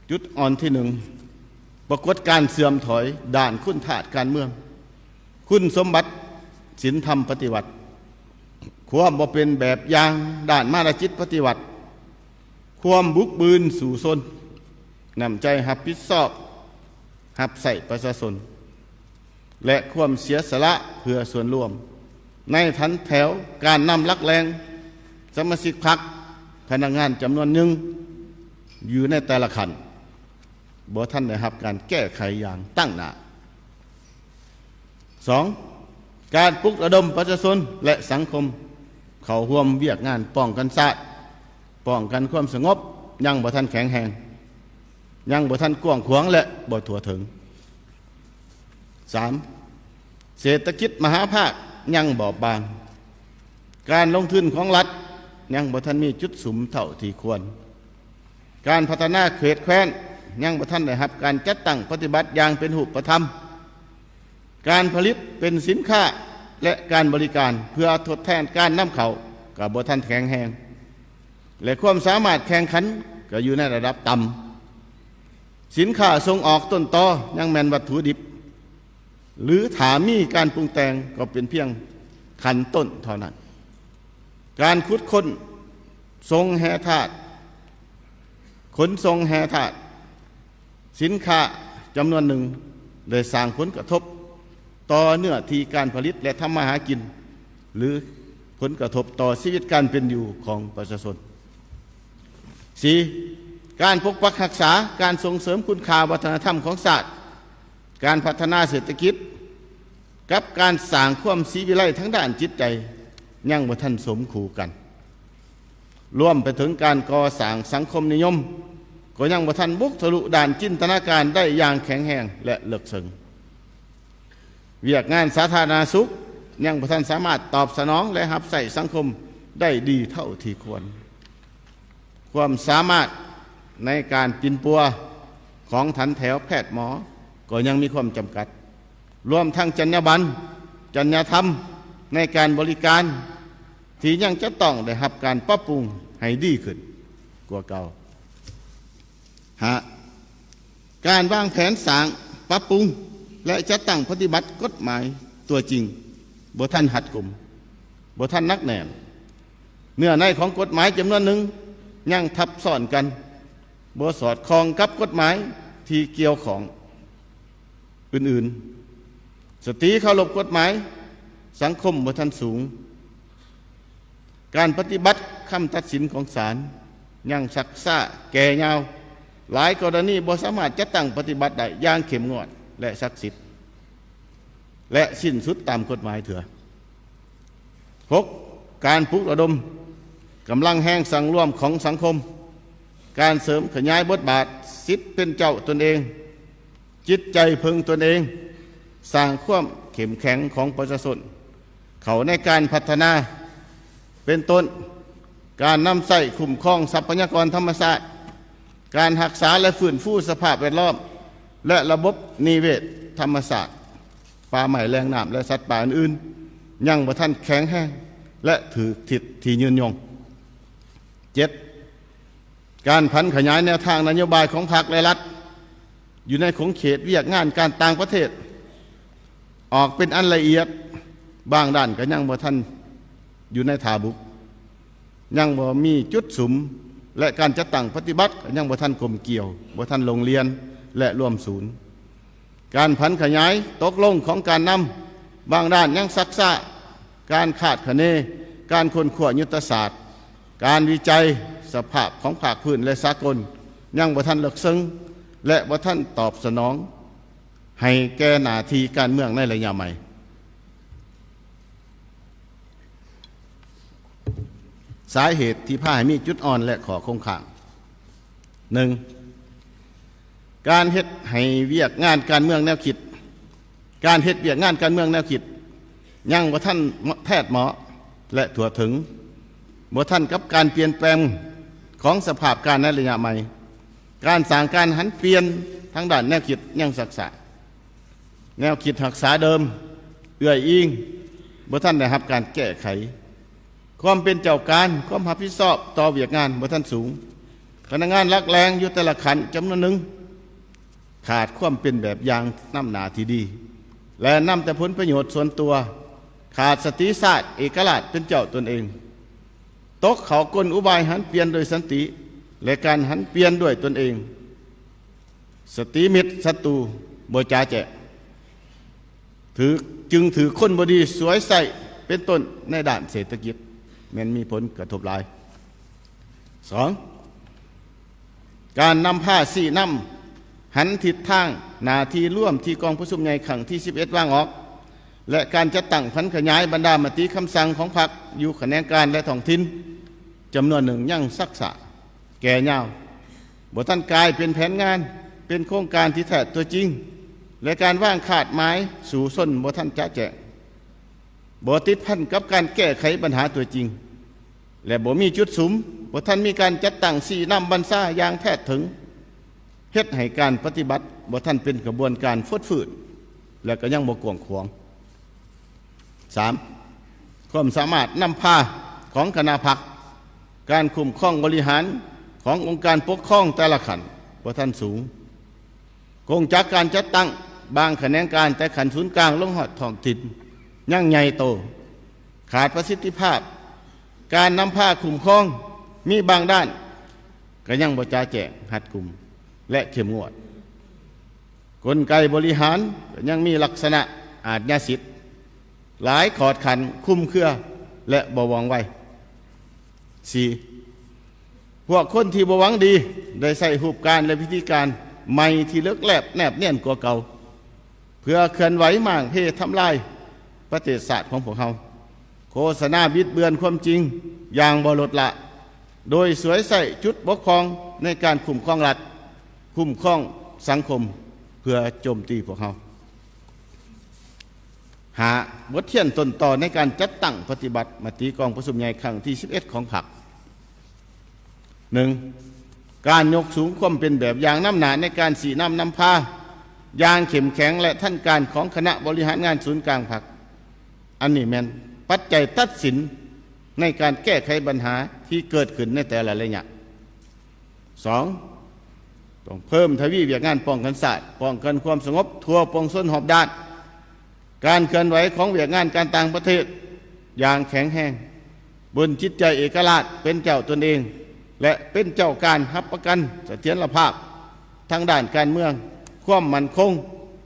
ຈຸດອ່ອນທີໜຶ່ງ, ປາກົດການເສື່ອມຖອຍດ້ານຄຸນທາດການເມືອງ, ຄຸນສົມບັດສິນທຳປະຕິວັດ, ຄວາມບໍ່ເປັນແບບຢ່າງດ້ານມານະຈິດປະຕິວັດ, ຄວາມບຸກບືນສູ້ຊົນ, ນ້ຳໃຈຮັບຜິດຊອບ ຮັບໃຊ້ປະຊາຊົນ ແລະ ຄວາມເສຍສະຫຼະເພື່ອສ່ວນລວມ ໃນຖັນແຖວການນຳຫຼັກແຫຼ່ງ, ສະມາຊິກພັກ, ພະນັກງານຈຳນວນໜຶ່ງຢູ່ໃນແຕ່ລະຂັ້ນ ບໍ່ທັນໄດ້ຮັບການແກ້ໄຂຢ່າງຕັ້ງໜ້າ. ສອງ, ການປຸກລະດົມປະຊາຊົນ ແລະ ສັງຄົມເຂົ້າຮ່ວມວຽກງານປ້ອງກັນຊາດ, ປ້ອງກັນຄວາມສະຫງົບ ຍັງບໍ່ທັນແຂງແຮງ, ຍັງບໍ່ທັນກວ້າງຂວາງ ແລະ ບໍ່ທົ່ວເຖິງ. ສາມ, ເສດຖະກິດມະຫາພາກຍັງບອບບາງ, ການລົງທຶນຂອງລັດຍັງບໍ່ທັນມີຈຸດສຸມເທົ່າທີ່ຄວນ, ການພັດທະນາເຂດແຄວ້ນຍັງບໍ່ທັນໄດ້ຮັບການຈັດຕັ້ງປະຕິບັດຢ່າງເປັນຮູບປະທຳ, ການຜະລິດເປັນສິນຄ້າ ແລະ ການບໍລິການເພື່ອທົດແທນການນຳເຂົ້າກໍບໍ່ທັນແຂງແຮງ ແລະ ຄວາມສາມາດແຂ່ງຂັນກໍຢູ່ໃນລະດັບຕ່ຳ. ສິນຄ້າສົ່ງອອກຕົ້ນຕໍຍັງແມ່ນວັດຖຸດິບ ຫຼື ຖ້າມີການປຸງແຕ່ງກໍເປັນພຽງຂັ້ນຕົ້ນເທົ່ານັ້ນ. ການຂຸດຄົ້ນ ສົ່ງແຮ່ທາດ, ຂົນສົ່ງແຮ່ທາດ, ສິນຄ້າຈຳນວນໜຶ່ງໄດ້ສ້າງຜົນກະທົບຕໍ່ເນື້ອທີ່ການຜະລິດ ແລະ ທຳມາຫາກິນ ຫຼື ຜົນກະທົບຕໍ່ຊີວິດການເປັນຢູ່ຂອງປະຊາຊົນ. ສີ່, ການປົກປັກຮັກສາ, ການສົ່ງເສີມຄຸນຄ່າວັດທະນະທຳຂອງຊາດ, ການພັດທະນາເສດຖະກິດ ກັບການສ້າງຄວາມສີວິໄລທາງດ້ານຈິດໃຈຍັງບໍ່ທັນສົມຄູ່ກັນ. ລວມໄປເຖິງການກໍ່ສ້າງສັງຄົມນິຍົມ ກໍຍັງບໍ່ທັນບຸກທະລຸດ້ານຈິນຕະນາການໄດ້ຢ່າງແຂງແຮງ ແລະ ເລິກເຊິ່ງ. ວຽກງານສາທາລະນະສຸກຍັງບໍ່ທັນສາມາດຕອບສະໜອງ ແລະ ຮັບໃຊ້ສັງຄົມໄດ້ດີເທົ່າທີ່ຄວນ. ຄວາມສາມາດໃນການປິ່ນປົວຂອງຖັນແຖວແພດໝໍກໍຍັງມີຄວາມຈຳກັດ, ລວມທັງຈັນຍາບັນ, ຈັນຍາທຳໃນການບໍລິການ ທີ່ຍັງຈະຕ້ອງໄດ້ຮັບການປັບປຸງໃຫ້ດີຂຶ້ນກວ່າເກົ່າ. ຫ້າ, ການວາງແຜນສ້າງ, ປັບປຸງ ແລະ ຈັດຕັ້ງປະຕິບັດກົດໝາຍຕົວຈິງບໍ່ທັນຮັດກຸມ, ບໍ່ທັນໜັກແໜ້ນ. ເນື້ອໃນຂອງກົດໝາຍຈຳນວນໜຶ່ງຍັງທັບຊ້ອນກັນ, ບໍ່ສອດຄ່ອງກັບກົດໝາຍທີ່ກ່ຽວຂ້ອງອື່ນໆ. ສະຕິເຄົາລົບກົດໝາຍສັງຄົມບໍ່ທັນສູງ. ການປະຕິບັດຄຳຕັດສິນຂອງສານຍັງຊັກຊ້າແກ່ຍາວ, ຫຼາຍກໍລະນີບໍ່ສາມາດຈັດຕັ້ງປະຕິບັດໄດ້ຢ່າງເຂັ້ມງວດ ແລະ ສັກສິດ ແລະ ສິ້ນສຸດຕາມກົດໝາຍເທື່ອ. ຫົກ, ການປຸກລະດົມກຳລັງແຮງສັງລວມຂອງສັງຄົມ, ການເສີມຂະຫຍາຍບົດບາດສິດເປັນເຈົ້າຕົນເອງ, ຈິດໃຈເພິ່ງຕົນເອງ, ສ້າງຄວາມເຂັ້ມແຂງຂອງປະຊາຊົນເຂົ້າໃນການພັດທະນາ, ເປັນຕົ້ນ ການນຳໃຊ້ຄຸ້ມຄອງຊັບພະຍາກອນທຳມະຊາດ, ການຮັກສາ ແລະ ຟື້ນຟູສະພາບແວດລ້ອມ ແລະ ລະບົບນິເວດທຳມະຊາດ, ປ່າໄມ້, ແຫຼ່ງນ້ຳ ແລະ ສັດປ່າອື່ນໆ ຍັງບໍ່ທັນແຂງແຮງ ແລະ ຖືກທິດທີ່ຍືນຍົງ. ເຈັດ, ການຜັນຂະຫຍາຍແນວທາງນະໂຍບາຍຂອງພັກ ແລະ ລັດ ຢູ່ໃນຂົງເຂດວຽກງານການຕ່າງປະເທດ ອອກເປັນອັນລະອຽດ, ບາງດ້ານກໍຍັງບໍ່ທັນຢູ່ໃນທ່າບຸກ, ຍັງບໍ່ມີຈຸດສຸມ ແລະ ການຈັດຕັ້ງປະຕິບັດກໍຍັງບໍ່ທັນກົມກ່ຽວ, ບໍ່ທັນລົງລຽນ ແລະ ລວມສູນ. ການຜັນຂະຫຍາຍຕົກລົງຂອງການນຳ ບາງດ້ານຍັງຊັກຊ້າ, ການຄາດຄະເນ, ການຄົ້ນຄວ້າຍຸດທະສາດ, ການວິໄຈສະພາບຂອງພາກພື້ນ ແລະ ສາກົນ ຍັງບໍ່ທັນເລິກເຊິ່ງ ແລະ ບໍ່ທັນຕອບສະໜອງໃຫ້ແກ່ໜ້າທີ່ການເມືອງໃນໄລຍະໃໝ່. ສາເຫດທີ່ພາໃຫ້ມີຈຸດອ່ອນ ແລະ ຂໍ້ຄົງຄ້າງ. ໜຶ່ງ, ການເຮັດໃຫ້ວຽກງານການເມືອງແນວຄິດ, ການເຮັດວຽກງານການເມືອງແນວຄິດຍັງບໍ່ທັນແທດເໝາະ ແລະ ທົ່ວເຖິງ, ບໍ່ທັນກັບການປ່ຽນແປງຂອງສະພາບການໃນໄລຍະໃໝ່. ການສ້າງການຫັນປ່ຽນທາງດ້ານແນວຄິດຍັງຊັກຊ້າ. ແນວຄິດຮັກສາເດີມ, ເອື້ອຍອີງ, ບໍ່ທັນໄດ້ຮັບການແກ້ໄຂ. ຄວາມເປັນເຈົ້າການ, ຄວາມຮັບຜິດຊອບຕໍ່ວຽກງານບໍ່ທັນສູງ. ພະນັກງານຫຼັກແຫຼ່ງຢູ່ແຕ່ລະຂັ້ນຈຳນວນໜຶ່ງ ຂາດຄວາມເປັນແບບຢ່າງນຳໜ້າທີ່ດີ ແລະ ນຳແຕ່ຜົນປະໂຫຍດສ່ວນຕົວ, ຂາດສະຕິຊາດເອກະລາດເປັນເຈົ້າຕົນເອງ, ຕົກເຂົ້າກົນອຸບາຍຫັນປ່ຽນໂດຍສັນຕິ ແລະ ການຫັນປ່ຽນດ້ວຍຕົນເອງ. ສະຕີມິດສັດຕູບໍ່ຈາແຈ້ງ, ຖືກ, ຈຶ່ງຖືກຄົນບໍ່ດີສວຍໃຊ້, ເປັນຕົ້ນໃນດ້ານເສດຖະກິດ ແມ່ນມີຜົນກະທົບຫຼາຍ. ສອງ, ການນຳພາຊີ້ນຳຫັນທິດທາງໜ້າທີ່ລວມທີ່ກອງປະຊຸມໃຫຍ່ຄັ້ງທີສິບເອັດວາງອອກ ແລະ ການຈັດຕັ້ງຜັນຂະຫຍາຍບັນດາມະຕິຄຳສັ່ງຂອງພັກຢູ່ຂະແໜງການ ແລະ ທ້ອງຖິ່ນຈຳນວນໜຶ່ງຍັງຊັກຊ້າ. ແກ່ຍາວ, ບໍ່ທັນກາຍເປັນແຜນງານ, ເປັນໂຄງການທີ່ແທ້ຕົວຈິງ ແລະ ການວາງຄາດໝາຍສູ້ຊົນບໍ່ທັນຈະແຈ້ງ, ບໍ່ຕິດພັນກັບການແກ້ໄຂບັນຫາຕົວຈິງ ແລະ ບໍ່ມີຈຸດສຸມ, ບໍ່ທັນມີການຈັດຕັ້ງຊີ້ນຳບັນຊາຢ່າງແທດເຖິງ, ເຮັດໃຫ້ການປະຕິບັດບໍ່ທັນເປັນຂະບວນການຟົດຟື້ນ ແລະ ກໍຍັງບໍ່ກວ້າງຂວາງ. ສາມ, ຄວາມສາມາດນຳພາຂອງຄະນະພັກ, ການຄຸ້ມຄອງບໍລິຫານຂອງອົງການປົກຄອງແຕ່ລະຂັ້ນບໍ່ທັນສູງ, ກົງຈັກການຈັດຕັ້ງບາງຂະແໜງການແຕ່ຂັ້ນສູນກາງລົງຮອດທ້ອງຖິ່ນຍັງໃຫຍ່ໂຕ, ຂາດປະສິດທິພາບ, ການນຳພາຄຸ້ມຄອງມີບາງດ້ານກໍຍັງບໍ່ຈະແຈ້ງ, ຮັດກຸມ ແລະ ເຂັ້ມງວດ. ກົນໄກບໍລິຫານກໍຍັງມີລັກສະນະອາດຍາສິດ, ຫຼາຍຂອດຂັນ, ຄຸມເຄືອ ແລະ ບໍ່ວ່ອງໄວ. ສີ່, ພວກຄົນທີ່ບໍ່ຫວັງດີໄດ້ໃຊ້ຮູບການ ແລະ ວິທີການໃໝ່ທີ່ເລິກແລບແນບນຽນກວ່າເກົ່າ ເພື່ອເຄື່ອນໄຫວມ້າງເພທຳລາຍປະເທດຊາດຂອງພວກເຮົາ, ໂຄສະນາບິດເບືອນຄວາມຈິງຢ່າງບໍ່ລົດລະ, ໂດຍສວຍໃຊ້ຈຸດບົກຜ່ອງໃນການຄຸ້ມຄອງລັດ, ຄຸ້ມຄອງສັງຄົມ ເພື່ອໂຈມຕີພວກເຮົາ. ຫ້າ, ບົດຮຽນຕົ້ນຕໍໃນການຈັດຕັ້ງປະຕິບັດມະຕິກອງປະຊຸມໃຫຍ່ຄັ້ງທີສິບເອັດຂອງພັກ. ໜຶ່ງ, ການຍົກສູງຄວາມເປັນແບບຢ່າງນຳໜ້າໃນການຊີ້ນຳນຳພາຢ່າງເຂັ້ມແຂງ ແລະ ທັນການຂອງຄະນະບໍລິຫານງານສູນກາງພັກ. ອັນນີ້ແມ່ນປັດໄຈຕັດສິນໃນການແກ້ໄຂບັນຫາທີ່ເກີດຂຶ້ນໃນແຕ່ລະໄລຍະ. ສອງ, ຕ້ອງເພີ່ມທະວີວຽກງານປ້ອງກັນຊາດ, ປ້ອງກັນຄວາມສະຫງົບທົ່ວປວງຊົນຮອບດ້ານ, ການເຄື່ອນໄຫວຂອງວຽກງານການຕ່າງປະເທດຢ່າງແຂງແຮງ, ບົນຈິດໃຈເອກະລາດເປັນເຈົ້າຕົນເອງ ແລະ ເປັນເຈົ້າການຮັບປະກັນສະຖຽນລະພາບທາງດ້ານການເມືອງ, ຄວາມໝັ້ນຄົງ,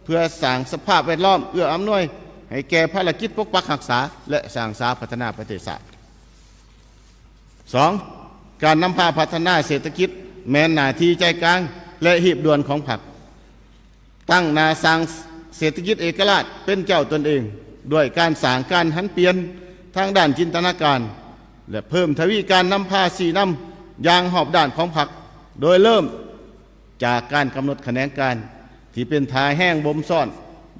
ເພື່ອສ້າງສະພາບແວດລ້ອມເອື້ອອຳນວຍໃຫ້ແກ່ພາລະກິດປົກປັກຮັກສາ ແລະ ສ້າງສາພັດທະນາປະເທດຊາດ. ສອງ, ການນຳພາພັດທະນາເສດຖະກິດແມ່ນໜ້າທີ່ໃຈກາງ ແລະ ຮີບດ່ວນຂອງພັກ. ຕັ້ງໜ້າສ້າງເສດຖະກິດເອກະລາດເປັນເຈົ້າຕົນເອງ ດ້ວຍການສ້າງການຫັນປ່ຽນທາງດ້ານຈິນຕະນາການ ແລະ ເພີ່ມທະວີການນຳພາຊີ້ນຳຢ່າງຮອບດ້ານຂອງພັກ, ໂດຍເລີ່ມຈາກການກຳນົດຂະແໜງການທີ່ເປັນທ່າແຮງບົ່ມຊ້ອນ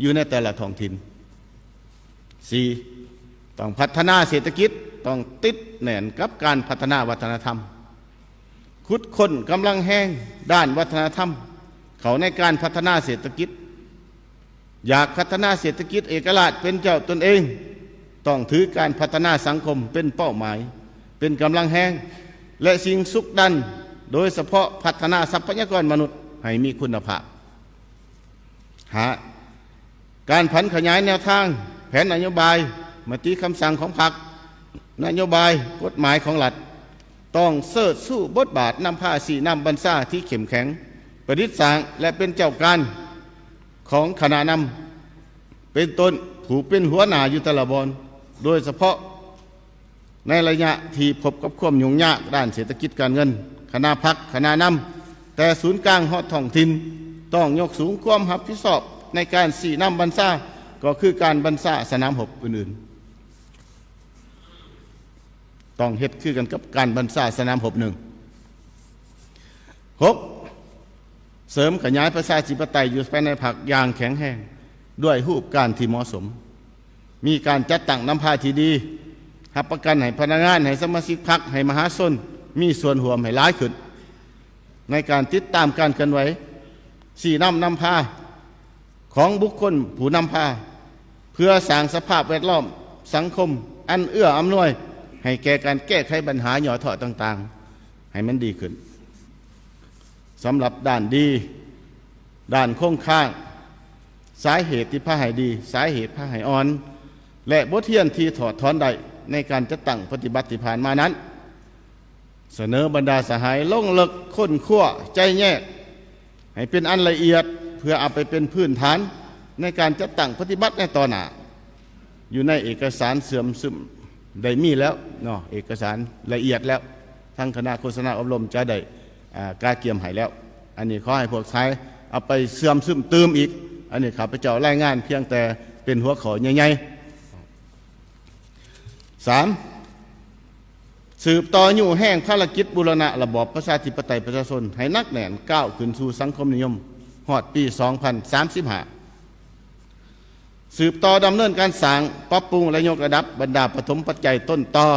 ຢູ່ໃນແຕ່ລະທ້ອງຖິ່ນ. ສີ່, ຕ້ອງພັດທະນາເສດຖະກິດ, ຕ້ອງຕິດແໜ້ນກັບການພັດທະນາວັດທະນະທຳ, ຂຸດຄົ້ນກຳລັງແຮງດ້ານວັດທະນະທຳເຂົ້າໃນການພັດທະນາເສດຖະກິດ. ຢາກພັດທະນາເສດຖະກິດເອກະລາດເປັນເຈົ້າຕົນເອງ, ຕ້ອງຖືການພັດທະນາສັງຄົມເປັນເປົ້າໝາຍ, ເປັນກຳລັງແຮງ ແລະ ສິ່ງຊຸກດັນ, ໂດຍສະເພາະພັດທະນາຊັບພະຍາກອນມະນຸດໃຫ້ມີຄຸນນະພາບ. ຫ້າ, ການຜັນຂະຫຍາຍແນວທາງ, ແຜນນະໂຍບາຍ, ມະຕິຄຳສັ່ງຂອງພັກ, ນະໂຍບາຍ, ກົດໝາຍຂອງລັດ, ຕ້ອງເຊີດຊູບົດບາດນຳພາຊີ້ນຳບັນຊາທີ່ເຂັ້ມແຂງ, ປະດິດສ້າງ ແລະ ເປັນເຈົ້າການຂອງຄະນະນຳ, ເປັນຕົ້ນຜູ້ເປັນຫົວໜ້າຢູ່ແຕ່ລະບ່ອນ, ໂດຍສະເພາະ ໃນໄລຍະທີ່ພົບກັບຄວາມຫຍຸ້ງຍາກດ້ານເສດຖະກິດການເງິນ, ຄະນະພັກ, ຄະນະນຳ, ແຕ່ສູນກາງຮອດທ້ອງຖິ່ນ, ຕ້ອງຍົກສູງຄວາມຮັບຜິດຊອບໃນການຊີ້ນຳບັນຊາ, ກໍຄືການບັນຊາສະໜາມຮົບອື່ນໆ. ຕ້ອງເຮັດຄືກັນກັບການບັນຊາສະໜາມຮົບໜຶ່ງ. ຫົກ, ເສີມຂະຫຍາຍປະຊາທິປະໄຕຢູ່ພາຍໃນພັກຢ່າງແຂງແຮງ, ດ້ວຍຮູບການທີ່ເໝາະສົມ. ມີການຈັດຕັ້ງນຳພາທີ່ດີ, ຮັບປະກັນໃຫ້ພະນັກງານ, ໃຫ້ສະມາຊິກພັກ, ໃຫ້ມະຫາຊົນມີສ່ວນຮ່ວມໃຫ້ຫຼາຍຂຶ້ນ ໃນການຕິດຕາມການເຄື່ອນໄຫວ, ຊີ້ນຳນຳພາຂອງບຸກຄົນຜູ້ນຳພາ, ເພື່ອສ້າງສະພາບແວດລ້ອມສັງຄົມອັນເອື້ອອຳນວຍໃຫ້ແກ່ການແກ້ໄຂບັນຫາຫຍໍ້ທໍ້ຕ່າງໆ ໃຫ້ມັນດີຂຶ້ນ. ສຳລັບດ້ານດີ, ດ້ານຄົງຄ້າງ, ສາເຫດທີ່ພາໃຫ້ດີ, ສາເຫດພາໃຫ້ອ່ອນ ແລະ ບົດຮຽນທີ່ຖອດຖອນໄດ້ໃນການຈັດຕັ້ງປະຕິບັດທີ່ຜ່ານມານັ້ນ, ສະເໜີບັນດາສະຫາຍລົງເລິກຄົ້ນຄວ້າ, ໄຈ້ແຍກໃຫ້ເປັນອັນລະອຽດ ເພື່ອເອົາໄປເປັນພື້ນຖານໃນການຈັດຕັ້ງປະຕິບັດໃນຕໍ່ໜ້າ. ຢູ່ໃນເອກະສານເຊື່ອມຊຶມໄດ້ມີແລ້ວເນາະ, ເອກະສານລະອຽດແລ້ວ, ທາງຄະນະໂຄສະນາອົບຮົມຈະໄດ້ ອາ ກະກຽມໃຫ້ແລ້ວ. ອັນນີ້ຂໍໃຫ້ພວກຊາຍເອົາໄປເຊື່ອມຊຶມຕື່ມອີກ. ອັນນີ້ຂ້າພະເຈົ້າລາຍງານພຽງແຕ່ເປັນຫົວຂໍ້ໃຫຍ່ໆ. ສາມ, ສືບຕໍ່ຍູ້ແຮງພາລະກິດບູລະນະລະບອບປະຊາທິປະໄຕປະຊາຊົນໃຫ້ໜັກແໜ້ນ, ກ້າວຂຶ້ນສູ່ສັງຄົມນິຍົມຮອດປີສອງພັນສາມສິບຫ້າ. ສືບຕໍ່ດຳເນີນການສ້າງ, ປັບປຸງ ແລະ ຍົກລະດັບບັນດາປະຖົມປັດໄຈຕົ້ນຕໍ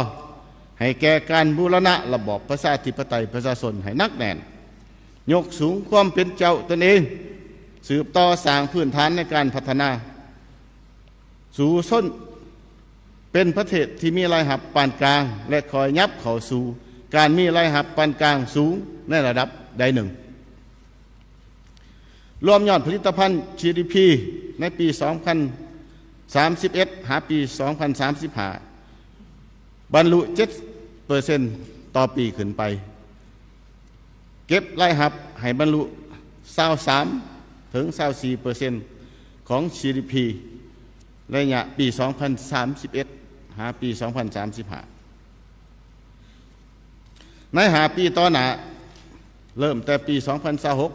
ໃຫ້ແກ່ການບູລະນະລະບອບປະຊາທິປະໄຕປະຊາຊົນໃຫ້ໜັກແໜ້ນ, ຍົກສູງຄວາມເປັນເຈົ້າຕົນເອງ, ສືບຕໍ່ສ້າງພື້ນຖານໃນການພັດທະນາ ສູ່ຊົນເປັນປະເທດທີ່ມີລາຍຮັບປານກາງ ແລະ ຄ່ອຍຫຍັບເຂົ້າສູ່ການມີລາຍຮັບປານກາງສູງໃນລະດັບໃດໜຶ່ງ. ລວມຍອດຜະລິດຕະພັນ ຈີດີພີ ໃນປີສອງພັນສາມສິບເອັດ ຫາປີສອງພັນສາມສິບຫ້າ ບັນລຸເຈັດເປີເຊັນຕໍ່ປີຂຶ້ນໄປ, ເກັບລາຍຮັບໃຫ້ບັນລຸຊາວສາມເຖິງຊາວສີ່ເປີເຊັນຂອງ ຈີດີພີ ໄລຍະປີສອງພັນສາມສິບເອັດ ຫາປີສອງພັນສາມສິບຫ້າ. ໃນຫ້າປີຕໍ່ໜ້າ, ເລີ່ມແຕ່ປີສອງພັນຊາວຫົກ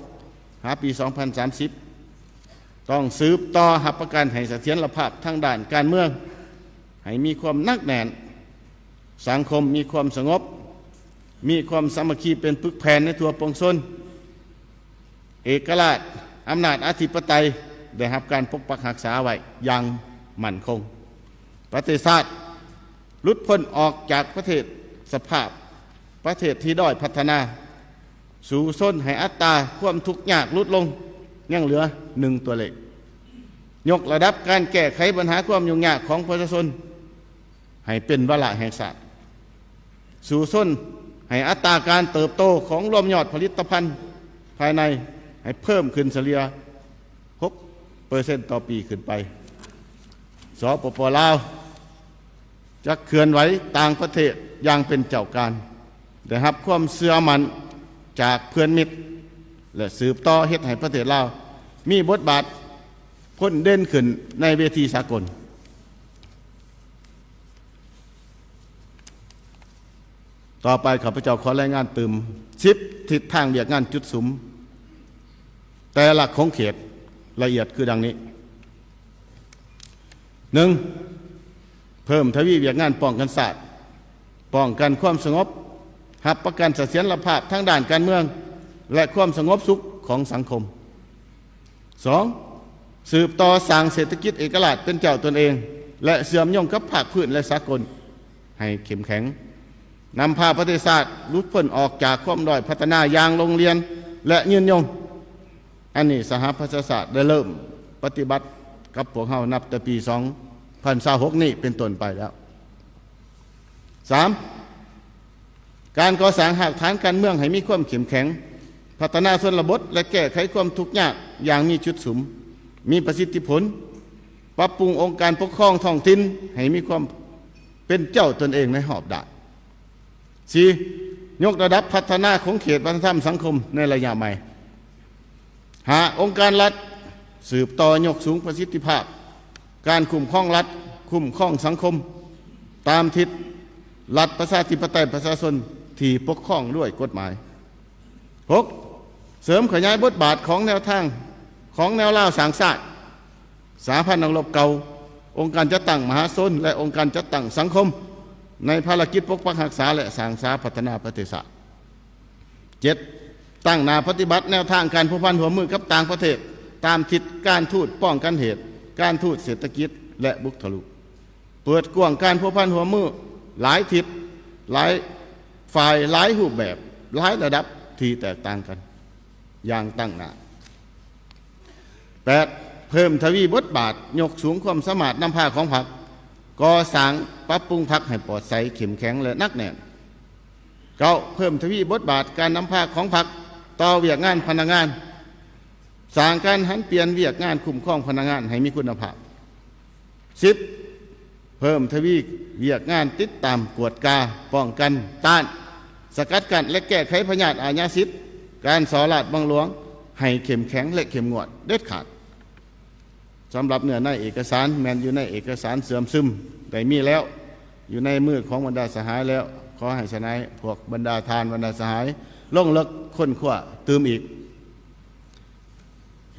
ຫາປີສອງພັນສາມສິບ ຕ້ອງສືບຕໍ່ຮັບປະກັນໃຫ້ສະຖຽນລະພາບທາງດ້ານການເມືອງ, ໃຫ້ມີຄວາມໜັກແໜ້ນ, ສັງຄົມມີຄວາມສະຫງົບ, ມີຄວາມສາມັກຄີເປັນປຶກແຜ່ນໃນທົ່ວປວງຊົນ, ເອກະລາດ, ອຳນາດອະທິປະໄຕໄດ້ຮັບການປົກປັກຮັກສາໄວ້ຢ່າງໝັ້ນຄົງ. ປະເທດຊາດ ຫຼຸດພົ້ນອອກຈາກປະເທດ ສະພາບປະເທດທີ່ດ້ອຍພັດທະນາ, ສູ້ຊົນໃຫ້ອັດຕາຄວາມທຸກຍາກຫຼຸດລົງ, ຍັງເຫຼືອໜຶ່ງຕົວເລກ. ຍົກລະດັບການແກ້ໄຂບັນຫາຄວາມຫຍຸ້ງຍາກຂອງປະຊາຊົນໃຫ້ເປັນວາລະແຫ່ງຊາດ. ສູ້ຊົນໃຫ້ອັດຕາການເຕີບໂຕຂອງລວມຍອດຜະລິດຕະພັນພາຍໃນ ໃຫ້ເພີ່ມຂຶ້ນສະເລ່ຍຫົກເປີເຊັນຕໍ່ປີຂຶ້ນໄປ. ສປປ ລາວ ຈະເຄື່ອນໄຫວຕ່າງປະເທດຢ່າງເປັນເຈົ້າການ, ໄດ້ຮັບຄວາມເຊື່ອໝັ້ນຈາກເພື່ອນມິດ ແລະ ສືບຕໍ່ເຮັດໃຫ້ປະເທດລາວມີບົດບາດພົ້ນເດັ່ນຂຶ້ນໃນເວທີສາກົນ. ຕໍ່ໄປ ຂ້າພະເຈົ້າຂໍລາຍງານຕື່ມສິບທິດທາງວຽກງານຈຸດສຸມແຕ່ລະຂົງເຂດລະອຽດຄືດັ່ງນີ້. ໜຶ່ງ, ເພີ່ມທະວີວຽກງານປ້ອງກັນຊາດ, ປ້ອງກັນຄວາມສະຫງົບ, ຮັບປະກັນສະຖຽນລະພາບທາງດ້ານການເມືອງ ແລະ ຄວາມສະຫງົບສຸກຂອງສັງຄົມ. ສອງ, ສືບຕໍ່ສ້າງເສດຖະກິດເອກະລາດເປັນເຈົ້າຕົນເອງ ແລະ ເຊື່ອມໂຍງກັບພາກພື້ນ ແລະ ສາກົນໃຫ້ເຂັ້ມແຂງ, ນຳພາປະເທດຊາດຫຼຸດພົ້ນອອກຈາກຄວາມດ້ອຍພັດທະນາຢ່າງລົງລຽນ ແລະ ຍືນຍົງ. ອັນນີ້ສະຫະປະຊາຊາດໄດ້ເລີ່ມປະຕິບັດກັບພວກເຮົານັບແຕ່ປີສອງພັນຊາວຫົກນີ້ເປັນຕົ້ນໄປແລ້ວ. ສາມ, ການກໍ່ສ້າງຮາກຖານການເມືອງໃຫ້ມີຄວາມເຂັ້ມແຂງ, ພັດທະນາຊົນນະບົດ ແລະ ແກ້ໄຂຄວາມທຸກຍາກຢ່າງມີຈຸດສຸມ, ມີປະສິດທິຜົນ, ປັບປຸງອົງການປົກຄອງທ້ອງຖິ່ນໃຫ້ມີຄວາມເປັນເຈົ້າຕົນເອງໃນຮອບດ້ານ. ສີ່, ຍົກລະດັບພັດທະນາຂົງເຂດວັດທະນະທຳສັງຄົມໃນໄລຍະໃໝ່. ຫ້າ, ອົງການລັດສືບຕໍ່ຍົກສູງປະສິດທິພາບການຄຸ້ມຄອງລັດ, ຄຸ້ມຄອງສັງຄົມຕາມທິດລັດປະຊາທິປະໄຕປະຊາຊົນທີ່ປົກຄອງດ້ວຍກົດໝາຍ. ຫົກ, ເສີມຂະຫຍາຍບົດບາດຂອງແນວທາງຂອງແນວລາວສ້າງຊາດ, ສະຫະພັນນັກລົບເກົ່າ, ອົງການຈັດຕັ້ງມະຫາຊົນ ແລະ ອົງການຈັດຕັ້ງສັງຄົມ ໃນພາລະກິດປົກປັກຮັກສາ ແລະ ສ້າງສາພັດທະນາປະເທດຊາດ. ເຈັດ, ຕັ້ງໜ້າປະຕິບັດແນວທາງການພົວພັນຮ່ວມມືກັບຕ່າງປະເທດ ຕາມທິດການທູດປ້ອງກັນເຫດ, ການທູດເສດຖະກິດ ແລະ ບຸກທະລຸ. ເປີດກວ້າງການພົວພັນຮ່ວມມືຫຼາຍທິດ, ຫຼາຍຝ່າຍ, ຫຼາຍຮູບແບບ, ຫຼາຍລະດັບທີ່ແຕກຕ່າງກັນຢ່າງຕັ້ງໜ້າ. ແປດ, ເພີ່ມທະວີບົດບາດ, ຍົກສູງຄວາມສາມາດນຳພາຂອງພັກ, ກໍ່ສ້າງປັບປຸງພັກໃຫ້ປອດໃສ, ເຂັ້ມແຂງ ແລະ ໜັກແໜ້ນ. ເກົ້າ, ເພີ່ມທະວີບົດບາດການນຳພາຂອງພັກຕໍ່ວຽກງານພະນັກງານ, ສ້າງການຫັນປ່ຽນວຽກງານຄຸ້ມຄອງພະນັກງານໃຫ້ມີຄຸນນະພາບ. ສິບ, ເພີ່ມທະວີວຽກງານຕິດຕາມ, ກວດກາ, ປ້ອງກັນ, ຕ້ານ, ສະກັດກັ້ນ ແລະ ແກ້ໄຂພະຍາດອາຍາສິດການສໍ້ລາດບັງຫຼວງໃຫ້ເຂັ້ມແຂງ ແລະ ເຂັ້ມງວດເດັດຂາດ. ສຳລັບເນື້ອໃນເອກະສານແມ່ນຢູ່ໃນເອກະສານເຊື່ອມຊຶມ ໄດ້ມີແລ້ວ ຢູ່ໃນມືຂອງບັນດາສະຫາຍແລ້ວ. ຂໍໃຫ້ສະຫາຍ ພວກບັນດາທ່ານ ບັນດາສະຫາຍ ລົງເລິກຄົ້ນຄວ້າຕື່ມອີກ.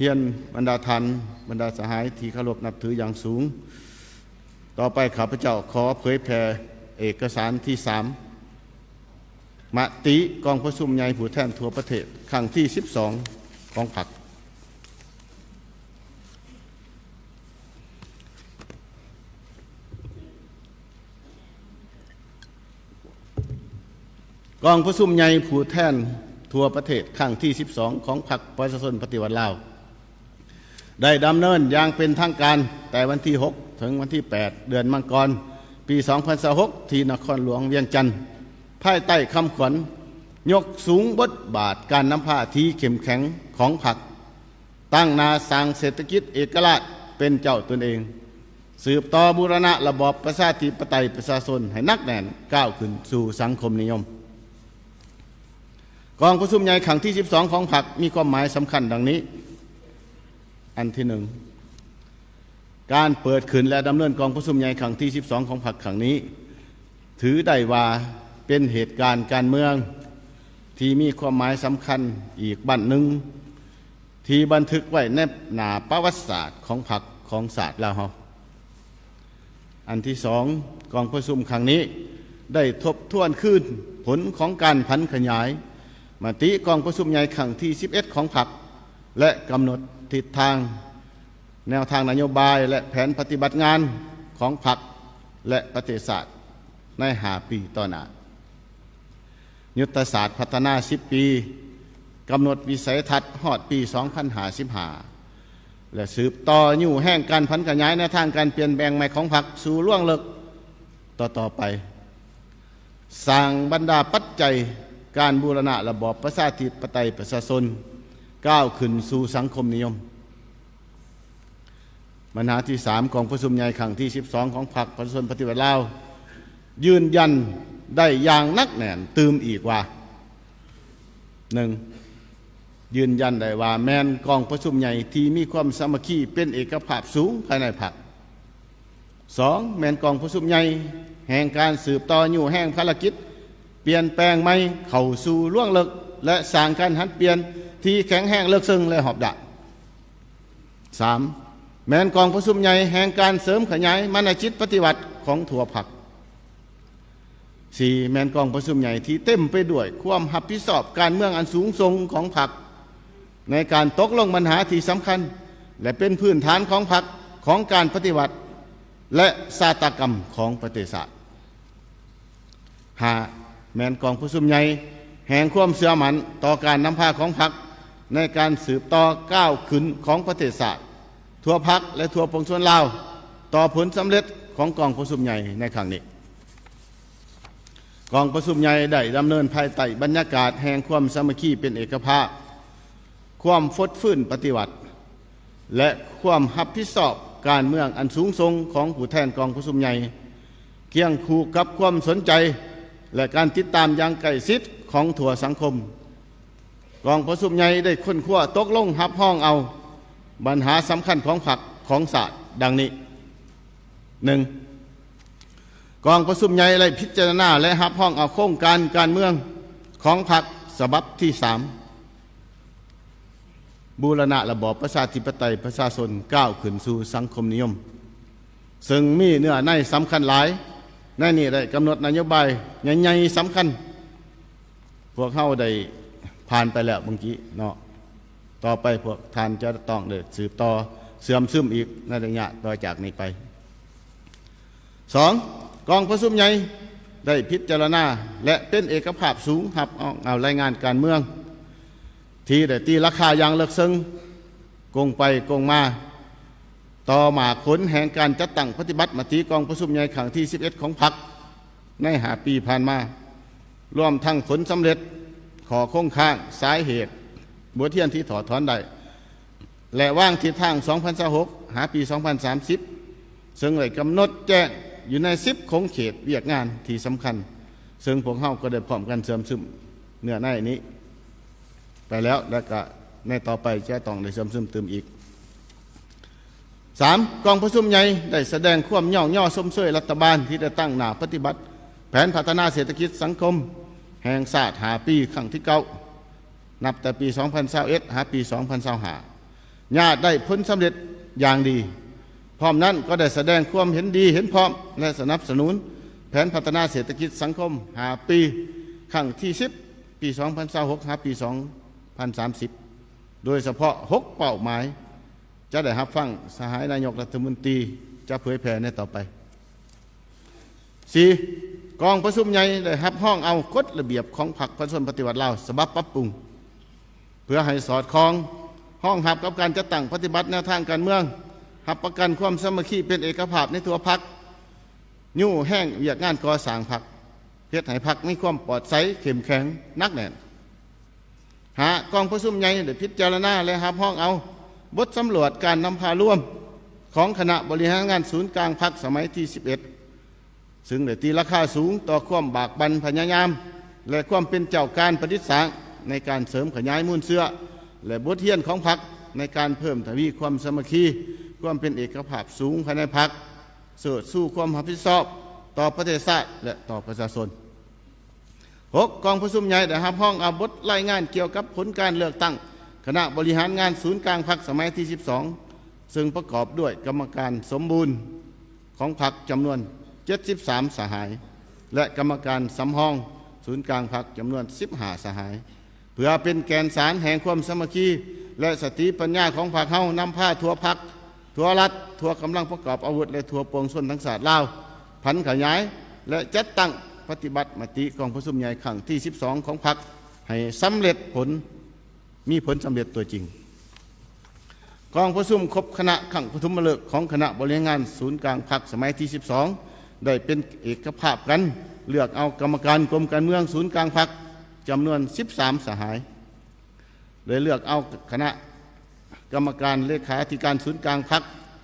ຮຽນບັນດາທ່ານ ບັນດາສະຫາຍທີ່ເຄົາລົບນັບຖືຢ່າງສູງ, ຕໍ່ໄປຂ້າພະເຈົ້າຂໍເຜີຍແຜ່ເອກະສານທີສາມ ມະຕິກອງປະຊຸມໃຫຍ່ຜູ້ແທນທົ່ວປະເທດຄັ້ງທີສິບສອງຂອງພັກ. ກອງປະຊຸມໃຫຍ່ຜູ້ແທນທົ່ວປະເທດຄັ້ງທີສິບສອງຂອງພັກປະຊາຊົນປະຕິວັດລາວ ໄດ້ດຳເນີນຢ່າງເປັນທາງການແຕ່ວັນທີຫົກ ເຖິງວັນທີແປດ ເດືອນມັງກອນ ປີສອງພັນຊາວຫົກ ທີ່ນະຄອນຫຼວງວຽງຈັນ, ພາຍໃຕ້ຄຳຂວັນ ຍົກສູງບົດບາດການນຳພາທີ່ເຂັ້ມແຂງຂອງພັກ, ຕັ້ງໜ້າສ້າງເສດຖະກິດເອກະລາດເປັນເຈົ້າຕົນເອງ, ສືບຕໍ່ບູລະນະລະບອບປະຊາທິປະໄຕປະຊາຊົນໃຫ້ໜັກແໜ້ນ, ກ້າວຂຶ້ນສູ່ສັງຄົມນິຍົມ. ກອງປະຊຸມໃຫຍ່ຄັ້ງທີສິບສອງຂອງພັກມີຄວາມໝາຍສຳຄັນດັ່ງນີ້. ອັນທີໜຶ່ງ, ການເປີດຂຶ້ນ ແລະ ດຳເນີນກອງປະຊຸມໃຫຍ່ຄັ້ງທີສິບສອງຂອງພັກຄັ້ງນີ້ ຖືໄດ້ວ່າເປັນເຫດການການເມືອງທີ່ມີຄວາມໝາຍສຳຄັນອີກບັ້ນໜຶ່ງ ທີ່ບັນທຶກໄວ້ໃນໜ້າປະຫວັດສາດຂອງພັກຂອງຊາດລາວເຮົາ. ອັນທີສອງ, ກອງປະຊຸມຄັ້ງນີ້ໄດ້ທົບທວນຄືນຜົນຂອງການຜັນຂະຫຍາຍມະຕິກອງປະຊຸມໃຫຍ່ຄັ້ງທີສິບເອັດຂອງພັກ ແລະ ກຳນົດທິດທາງ, ແນວທາງນະໂຍບາຍ ແລະ ແຜນປະຕິບັດງານຂອງພັກ ແລະ ປະເທດຊາດໃນຫ້າປີຕໍ່ໜ້າ. ຍຸດທະສາດພັດທະນາສິບປີ, ກຳນົດວິໄສທັດຮອດປີສອງພັນຫ້າສິບຫ້າ ແລະ ສືບຕໍ່ຍູ້ແຮງການຜັນຂະຫຍາຍແນວທາງການປ່ຽນແປງໃໝ່ຂອງພັກສູ່ລວງເລິກຕໍ່ໆໄປ. ສ້າງບັນດາປັດໄຈການບູລະນະລະບອບປະຊາທິປະໄຕປະຊາຊົນ ກ້າວຂຶ້ນສູ່ສັງຄົມນິຍົມ. ບັນຫາທີສາມ ກອງປະຊຸມໃຫຍ່ຄັ້ງທີສິບສອງຂອງພັກປະຊາຊົນປະຕິວັດລາວ ຢືນຢັນໄດ້ຢ່າງໜັກແໜ້ນຕື່ມອີກວ່າ ໜຶ່ງ ຢືນຢັນໄດ້ວ່າແມ່ນກອງປະຊຸມໃຫຍ່ທີ່ມີຄວາມສາມັກຄີເປັນເອກະພາບສູງພາຍໃນພັກ. ສອງ ແມ່ນກອງປະຊຸມໃຫຍ່ແຫ່ງການສືບຕໍ່ຍູ້ແຮງພາລະກິດປ່ຽນແປງໃໝ່ເຂົ້າສູ່ລວງເລິກ ແລະ ສ້າງການຫັນປ່ຽນທີ່ແຂງແຮງເລິກເຊິ່ງ ແລະ ຮອບດ້ານ. ສາມ ແມ່ນກອງປະຊຸມໃຫຍ່ແຫ່ງການເສີມຂະຫຍາຍມານະຈິດປະຕິວັດຂອງທົ່ວພັກ. ສີ່ ແມ່ນກອງປະຊຸມໃຫຍ່ທີ່ເຕັມໄປດ້ວຍຄວາມຮັບຜິດຊອບການເມືອງອັນສູງສົ່ງຂອງພັກ ໃນການຕົກລົງບັນຫາທີ່ສຳຄັນ ແລະ ເປັນພື້ນຖານຂອງພັກ, ຂອງການປະຕິວັດ ແລະ ຊາຕາກຳຂອງປະເທດຊາດ. ຫ້າ ແມ່ນກອງປະຊຸມໃຫຍ່ແຫ່ງຄວາມເຊື່ອໝັ້ນຕໍ່ການນຳພາຂອງພັກ ໃນການສືບຕໍ່ກ້າວຂຶ້ນຂອງປະເທດຊາດ, ທົ່ວພັກ ແລະ ທົ່ວປວງຊົນລາວ ຕໍ່ຜົນສຳເລັດຂອງກອງປະຊຸມໃຫຍ່ໃນຄັ້ງນີ້. ກອງປະຊຸມໃຫຍ່ໄດ້ດຳເນີນພາຍໃຕ້ບັນຍາກາດແຫ່ງຄວາມສາມັກຄີເປັນເອກະພາບ, ຄວາມຟົດຟື້ນປະຕິວັດ ແລະ ຄວາມຮັບຜິດຊອບການເມືອງອັນສູງສົ່ງຂອງຜູ້ແທນກອງປະຊຸມໃຫຍ່, ຄຽງຄູ່ກັບຄວາມສົນໃຈ ແລະ ການຕິດຕາມຢ່າງໃກ້ຊິດຂອງທົ່ວສັງຄົມ. ກອງປະຊຸມໃຫຍ່ໄດ້ຄົ້ນຄວ້າຕົກລົງຮັບຮອງເອົາບັນຫາສຳຄັນຂອງພັກຂອງຊາດດັ່ງນີ້. ໜຶ່ງ ກອງປະຊຸມໃຫຍ່ໄດ້ພິຈາລະນາ ແລະ ຮັບຮອງເອົາໂຄງການການເມືອງຂອງພັກສະບັບທີສາມ ບູລະນະລະບອບປະຊາທິປະໄຕປະຊາຊົນ ກ້າວຂຶ້ນສູ່ສັງຄົມນິຍົມ, ເຊິ່ງມີເນື້ອໃນສຳຄັນຫຼາຍ. ໃນນີ້ໄດ້ກຳນົດນະໂຍບາຍໃຫຍ່ໆສຳຄັນ ພວກເຮົາໄດ້ຜ່ານໄປແລ້ວເມື່ອກີ້ເນາະ. ຕໍ່ໄປພວກທ່ານຈະຕ້ອງໄດ້ສືບຕໍ່ເຊື່ອມຊຶມອີກໃນໄລຍະຕໍ່ຈາກນີ້ໄປ. ສອງ ກອງປະຊຸມໃຫຍ່ໄດ້ພິຈາລະນາ ແລະ ເປັນເອກະພາບສູງ ຮັບຮອງເອົາລາຍງານການເມືອງ ທີ່ໄດ້ຕີລາຄາຢ່າງເລິກເຊິ່ງ, ກົງໄປກົງມາ ຕໍ່ໝາກຜົນແຫ່ງການຈັດຕັ້ງປະຕິບັດມະຕິກອງປະຊຸມໃຫຍ່ຄັ້ງທີສິບເອັດຂອງພັກໃນຫ້າປີຜ່ານມາ, ລວມທັງຜົນສຳເລັດ, ຂໍ້ຄົງຄ້າງ, ສາເຫດ, ບົດຮຽນທີ່ຖອດຖອນໄດ້ ແລະ ວາງທິດທາງສອງພັນຊາວຫົກ ຫາປີສອງພັນສາມສິບ ເຊິ່ງໄດ້ກຳນົດແຈ້ງຢູ່ໃນສິບຂົງເຂດວຽກງານທີ່ສຳຄັນ, ເຊິ່ງພວກເຮົາກໍໄດ້ພ້ອມກັນເຊື່ອມຊຶມເນື້ອໃນນີ້ໄປແລ້ວ ແລະ ກະໃນຕໍ່ໄປຈະຕ້ອງໄດ້ເຊື່ອມຊຶມຕື່ມອີກ. ສາມ ກອງປະຊຸມໃຫຍ່ໄດ້ສະແດງຄວາມຍ້ອງຍໍຊົມເຊີຍລັດຖະບານທີ່ໄດ້ຕັ້ງໜ້າປະຕິບັດແຜນພັດທະນາເສດຖະກິດສັງຄົມແຫ່ງຊາດຫ້າປີຄັ້ງທີເກົ້າ ນັບແຕ່ປີສອງພັນຊາວເອັດ ຫາປີສອງພັນຊາວຫ້າ ຍາດໄດ້ຜົນສຳເລັດຢ່າງດີ. ພ້ອມນັ້ນກໍໄດ້ສະແດງຄວາມເຫັນດີເຫັນພ້ອມ ແລະ ສະໜັບສະໜູນແຜນພັດທະນາເສດຖະກິດສັງຄົມຫ້າປີ ຄັ້ງທີສິບ ປີສອງພັນຊາວຫົກ ຫາປີສອງພັນສາມສິບ ໂດຍສະເພາະຫົກເປົ້າໝາຍ ຈະໄດ້ຮັບຟັງສະຫາຍນາຍົກລັດຖະມົນຕີຈະເຜີຍແຜ່ໃນຕໍ່ໄປ. ສີ່ ກອງປະຊຸມໃຫຍ່ໄດ້ຮັບຮອງເອົາກົດລະບຽບຂອງພັກປະຊາຊົນປະຕິວັດລາວສະບັບປັບປຸງ ເພື່ອໃຫ້ສອດຄ່ອງຮອງຮັບກັບການຈັດຕັ້ງປະຕິບັດແນວທາງການເມືອງ, ຮັບປະກັນຄວາມສາມັກຄີເປັນເອກະພາບໃນທົ່ວພັກ, ຍູ້ແຮງວຽກງານກໍ່ສ້າງພັກ, ເຮັດໃຫ້ພັກມີຄວາມປອດໃສ, ເຂັ້ມແຂງ, ໜັກແໜ້ນ. ຫ້າ ກອງປະຊຸມໃຫຍ່ໄດ້ພິຈາລະນາ ແລະ ຮັບຮອງເອົາບົດສຳຫຼວດການນຳພາລວມຂອງຄະນະບໍລິຫານງານສູນກາງພັກສະໄໝທີສິບເອັດ ເຊິ່ງໄດ້ຕີລາຄາສູງຕໍ່ຄວາມບາກບັ່ນພະຍາຍາມ ແລະ ຄວາມເປັນເຈົ້າການປະດິດສ້າງໃນການເສີມຂະຫຍາຍມູນເຊື້ອ ແລະ ບົດຮຽນຂອງພັກໃນການເພີ່ມທະວີຄວາມສາມັກຄີ, ຄວາມເປັນເອກະພາບສູງພາຍໃນພັກ, ເຊີດຊູຄວາມຮັບຜິດຊອບຕໍ່ປະເທດຊາດ ແລະ ຕໍ່ປະຊາຊົນ. ຫົກ ກອງປະຊຸມໃຫຍ່ໄດ້ຮັບຮອງເອົາບົດລາຍງານກ່ຽວກັບຜົນການເລືອກຕັ້ງຄະນະບໍລິຫານງານສູນກາງພັກສະໄໝທີສິບສອງ ເຊິ່ງປະກອບດ້ວຍກຳມະການສົມບູນຂອງພັກຈຳນວນເຈັດສິບສາມສະຫາຍ ແລະ ກຳມະການສຳຮອງສູນກາງພັກຈຳນວນສິບຫ້າສະຫາຍ ເພື່ອເປັນແກ່ນສານແຫ່ງຄວາມສາມັກຄີ ແລະ ສະຕິປັນຍາຂອງພວກເຮົານຳພາທົ່ວພັກ, ທົ່ວລັດ, ທົ່ວກຳລັງປະກອບອາວຸດ ແລະ ທົ່ວປວງຊົນທັງຊາດລາວ ຜັນຂະຫຍາຍ ແລະ ຈັດຕັ້ງປະຕິບັດມະຕິກອງປະຊຸມໃຫຍ່ຄັ້ງທີສິບສອງຂອງພັກໃຫ້ສຳເລັດຜົນ, ມີຜົນສຳເລັດຕົວຈິງ. ກອງປະຊຸມຄົບຄະນະຄັ້ງປະຖົມມະເລີກຂອງຄະນະບໍລິຫານງານສູນກາງພັກສະໄໝທີສິບສອງ ໄດ້ເປັນເອກະພາບກັນເລືອກເອົາກຳມະການກົມການເມືອງສູນກາງພັກຈຳນວນສິບສາມສະຫາຍ. ໄດ້ເລືອກເອົາຄະນະກຳມະການເລຂາທິການສູນກາງພັກ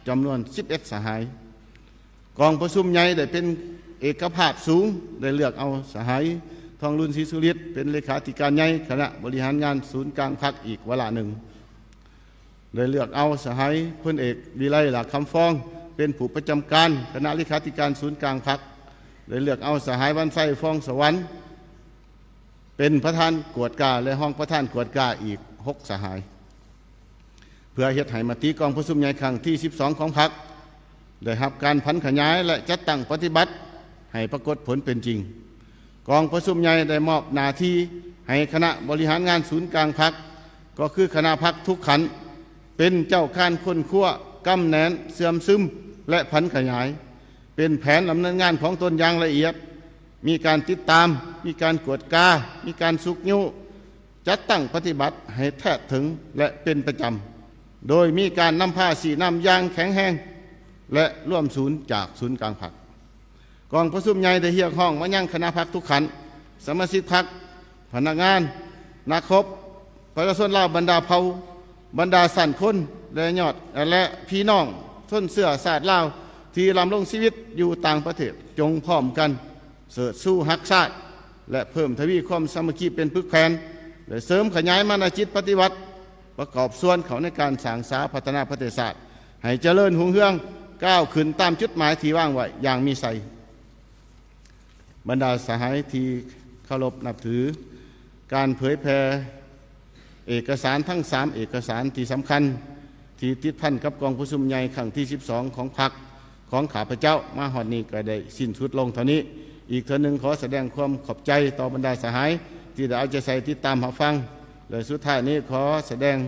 ຈຳນວນສິບເອັດສະຫາຍ. ກອງປະຊຸມໃຫຍ່ໄດ້ເປັນເອກະພາບສູງ ໄດ້ເລືອກເອົາສະຫາຍ ທອງລຸນ ສີສຸລິດ ເປັນເລຂາທິການໃຫຍ່ຄະນະບໍລິຫານງານສູນກາງພັກອີກວາລະໜຶ່ງ. ໄດ້ເລືອກເອົາສະຫາຍ ພົນເອກ ວິໄລ ຫຼ້າຄຳຟອງ ເປັນຜູ້ປະຈຳການຄະນະເລຂາທິການສູນກາງພັກ. ໄດ້ເລືອກເອົາສະຫາຍ ວັນໄຊ ຟອງສະຫວັນ ເປັນປະທານກວດກາ ແລະ ຮອງປະທານກວດກາອີກຫົກສະຫາຍ. ເພື່ອເຮັດໃຫ້ມະຕິກອງປະຊຸມໃຫຍ່ຄັ້ງທີສິບສອງຂອງພັກ ໄດ້ຮັບການຜັນຂະຫຍາຍ ແລະ ຈັດຕັ້ງປະຕິບັດໃຫ້ປາກົດຜົນເປັນຈິງ. ກອງປະຊຸມໃຫຍ່ໄດ້ມອບໜ້າທີ່ໃຫ້ຄະນະບໍລິຫານງານສູນກາງພັກ ກໍຄືຄະນະພັກທຸກຂັ້ນ ເປັນເຈົ້າການຄົ້ນຄວ້າ, ກຳແໜ້ນ, ເຊື່ອມຊຶມ ແລະ ຜັນຂະຫຍາຍ ເປັນແຜນດຳເນີນງານຂອງຕົນຢ່າງລະອຽດ, ມີການຕິດຕາມ, ມີການກວດກາ, ມີການຊຸກຍູ້, ຈັດຕັ້ງປະຕິບັດໃຫ້ແທດເຖິງ ແລະ ເປັນປະຈຳ, ໂດຍມີການນຳພາຊີ້ນຳຢ່າງແຂງແຮງ ແລະ ລວມສູນຈາກສູນກາງພັກ. ກອງປະຊຸມໃຫຍ່ໄດ້ຮຽກຮ້ອງມາຍັງຄະນະພັກທຸກຂັ້ນ, ສະມາຊິກພັກ, ພະນັກງານ, ນັກຮົບ, ປະຊາຊົນລາວບັນດາເຜົ່າ, ບັນດາຊັ້ນຄົນ ແລະ ຍອດ ແລະ ພີ່ນ້ອງຊົນເຊື້ອຊາດລາວທີ່ດຳລົງຊີວິດຢູ່ຕ່າງປະເທດ ຈົ່ງພ້ອມກັນເຊີດຊູຮັກຊາດ ແລະ ເພີ່ມທະວີຄວາມສາມັກຄີເປັນປຶກແຜ່ນ ແລະ ເສີມຂະຫຍາຍມານະຈິດປະຕິວັດ ປະກອບສ່ວນເຂົ້າໃນການສ້າງສາພັດທະນາປະເທດຊາດໃຫ້ຈະເລີນຮຸ່ງເຮືອງ ກ້າວຂຶ້ນຕາມຈຸດໝາຍທີ່ວາງໄວ້ຢ່າງມີໄຊ. ບັນດາສະຫາຍທີ່ເຄົາລົບນັບຖື, ການເຜີຍແຜ່ເອກະສານທັງສາມເອກະສານທີ່ສຳຄັນ ທີ່ຕິດພັນກັບກອງປະຊຸມໃຫຍ່ຄັ້ງທີສິບສອງຂອງພັກຂອງຂ້າພະເຈົ້າມາຮອດນີ້ກໍໄດ້ສິ້ນສຸດລົງເທົ່ານີ້. ອີກເທື່ອໜຶ່ງຂໍສະແດງຄວາມຂອບໃຈຕໍ່ບັນດາສະຫາຍທີ່ໄດ້ເອົາໃຈໃສ່ຕິດຕາມຮັບຟັງ ແລະ ສຸດທ້າຍນີ້ຂໍສະແດງ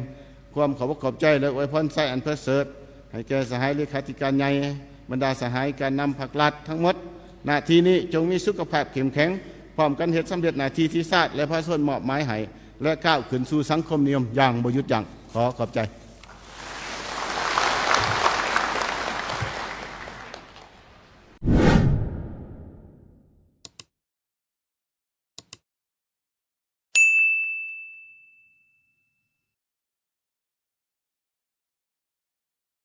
ຄວາມຂອບອົກຂອບໃຈ ແລະ ອວຍພອນໄຊອັນປະເສີດໃຫ້ແກ່ສະຫາຍເລຂາທິການໃຫຍ່, ບັນດາສະຫາຍການນຳພັກລັດທັງໝົດ. ນະທີ່ນີ້ຈົ່ງມີສຸຂະພາບເຂັ້ມແຂງ, ພ້ອມກັນເຮັດສຳເລັດໜ້າທີ່ທີ່ຊາດ ແລະ ປະຊາຊົນມອບໝາຍໃຫ້ ແລະ ກ້າວຂຶ້ນສູ່ສັງຄົມນິຍົມຢ່າງບໍ່ຢຸດຢັ້ງ. ຂໍຂອບໃຈ.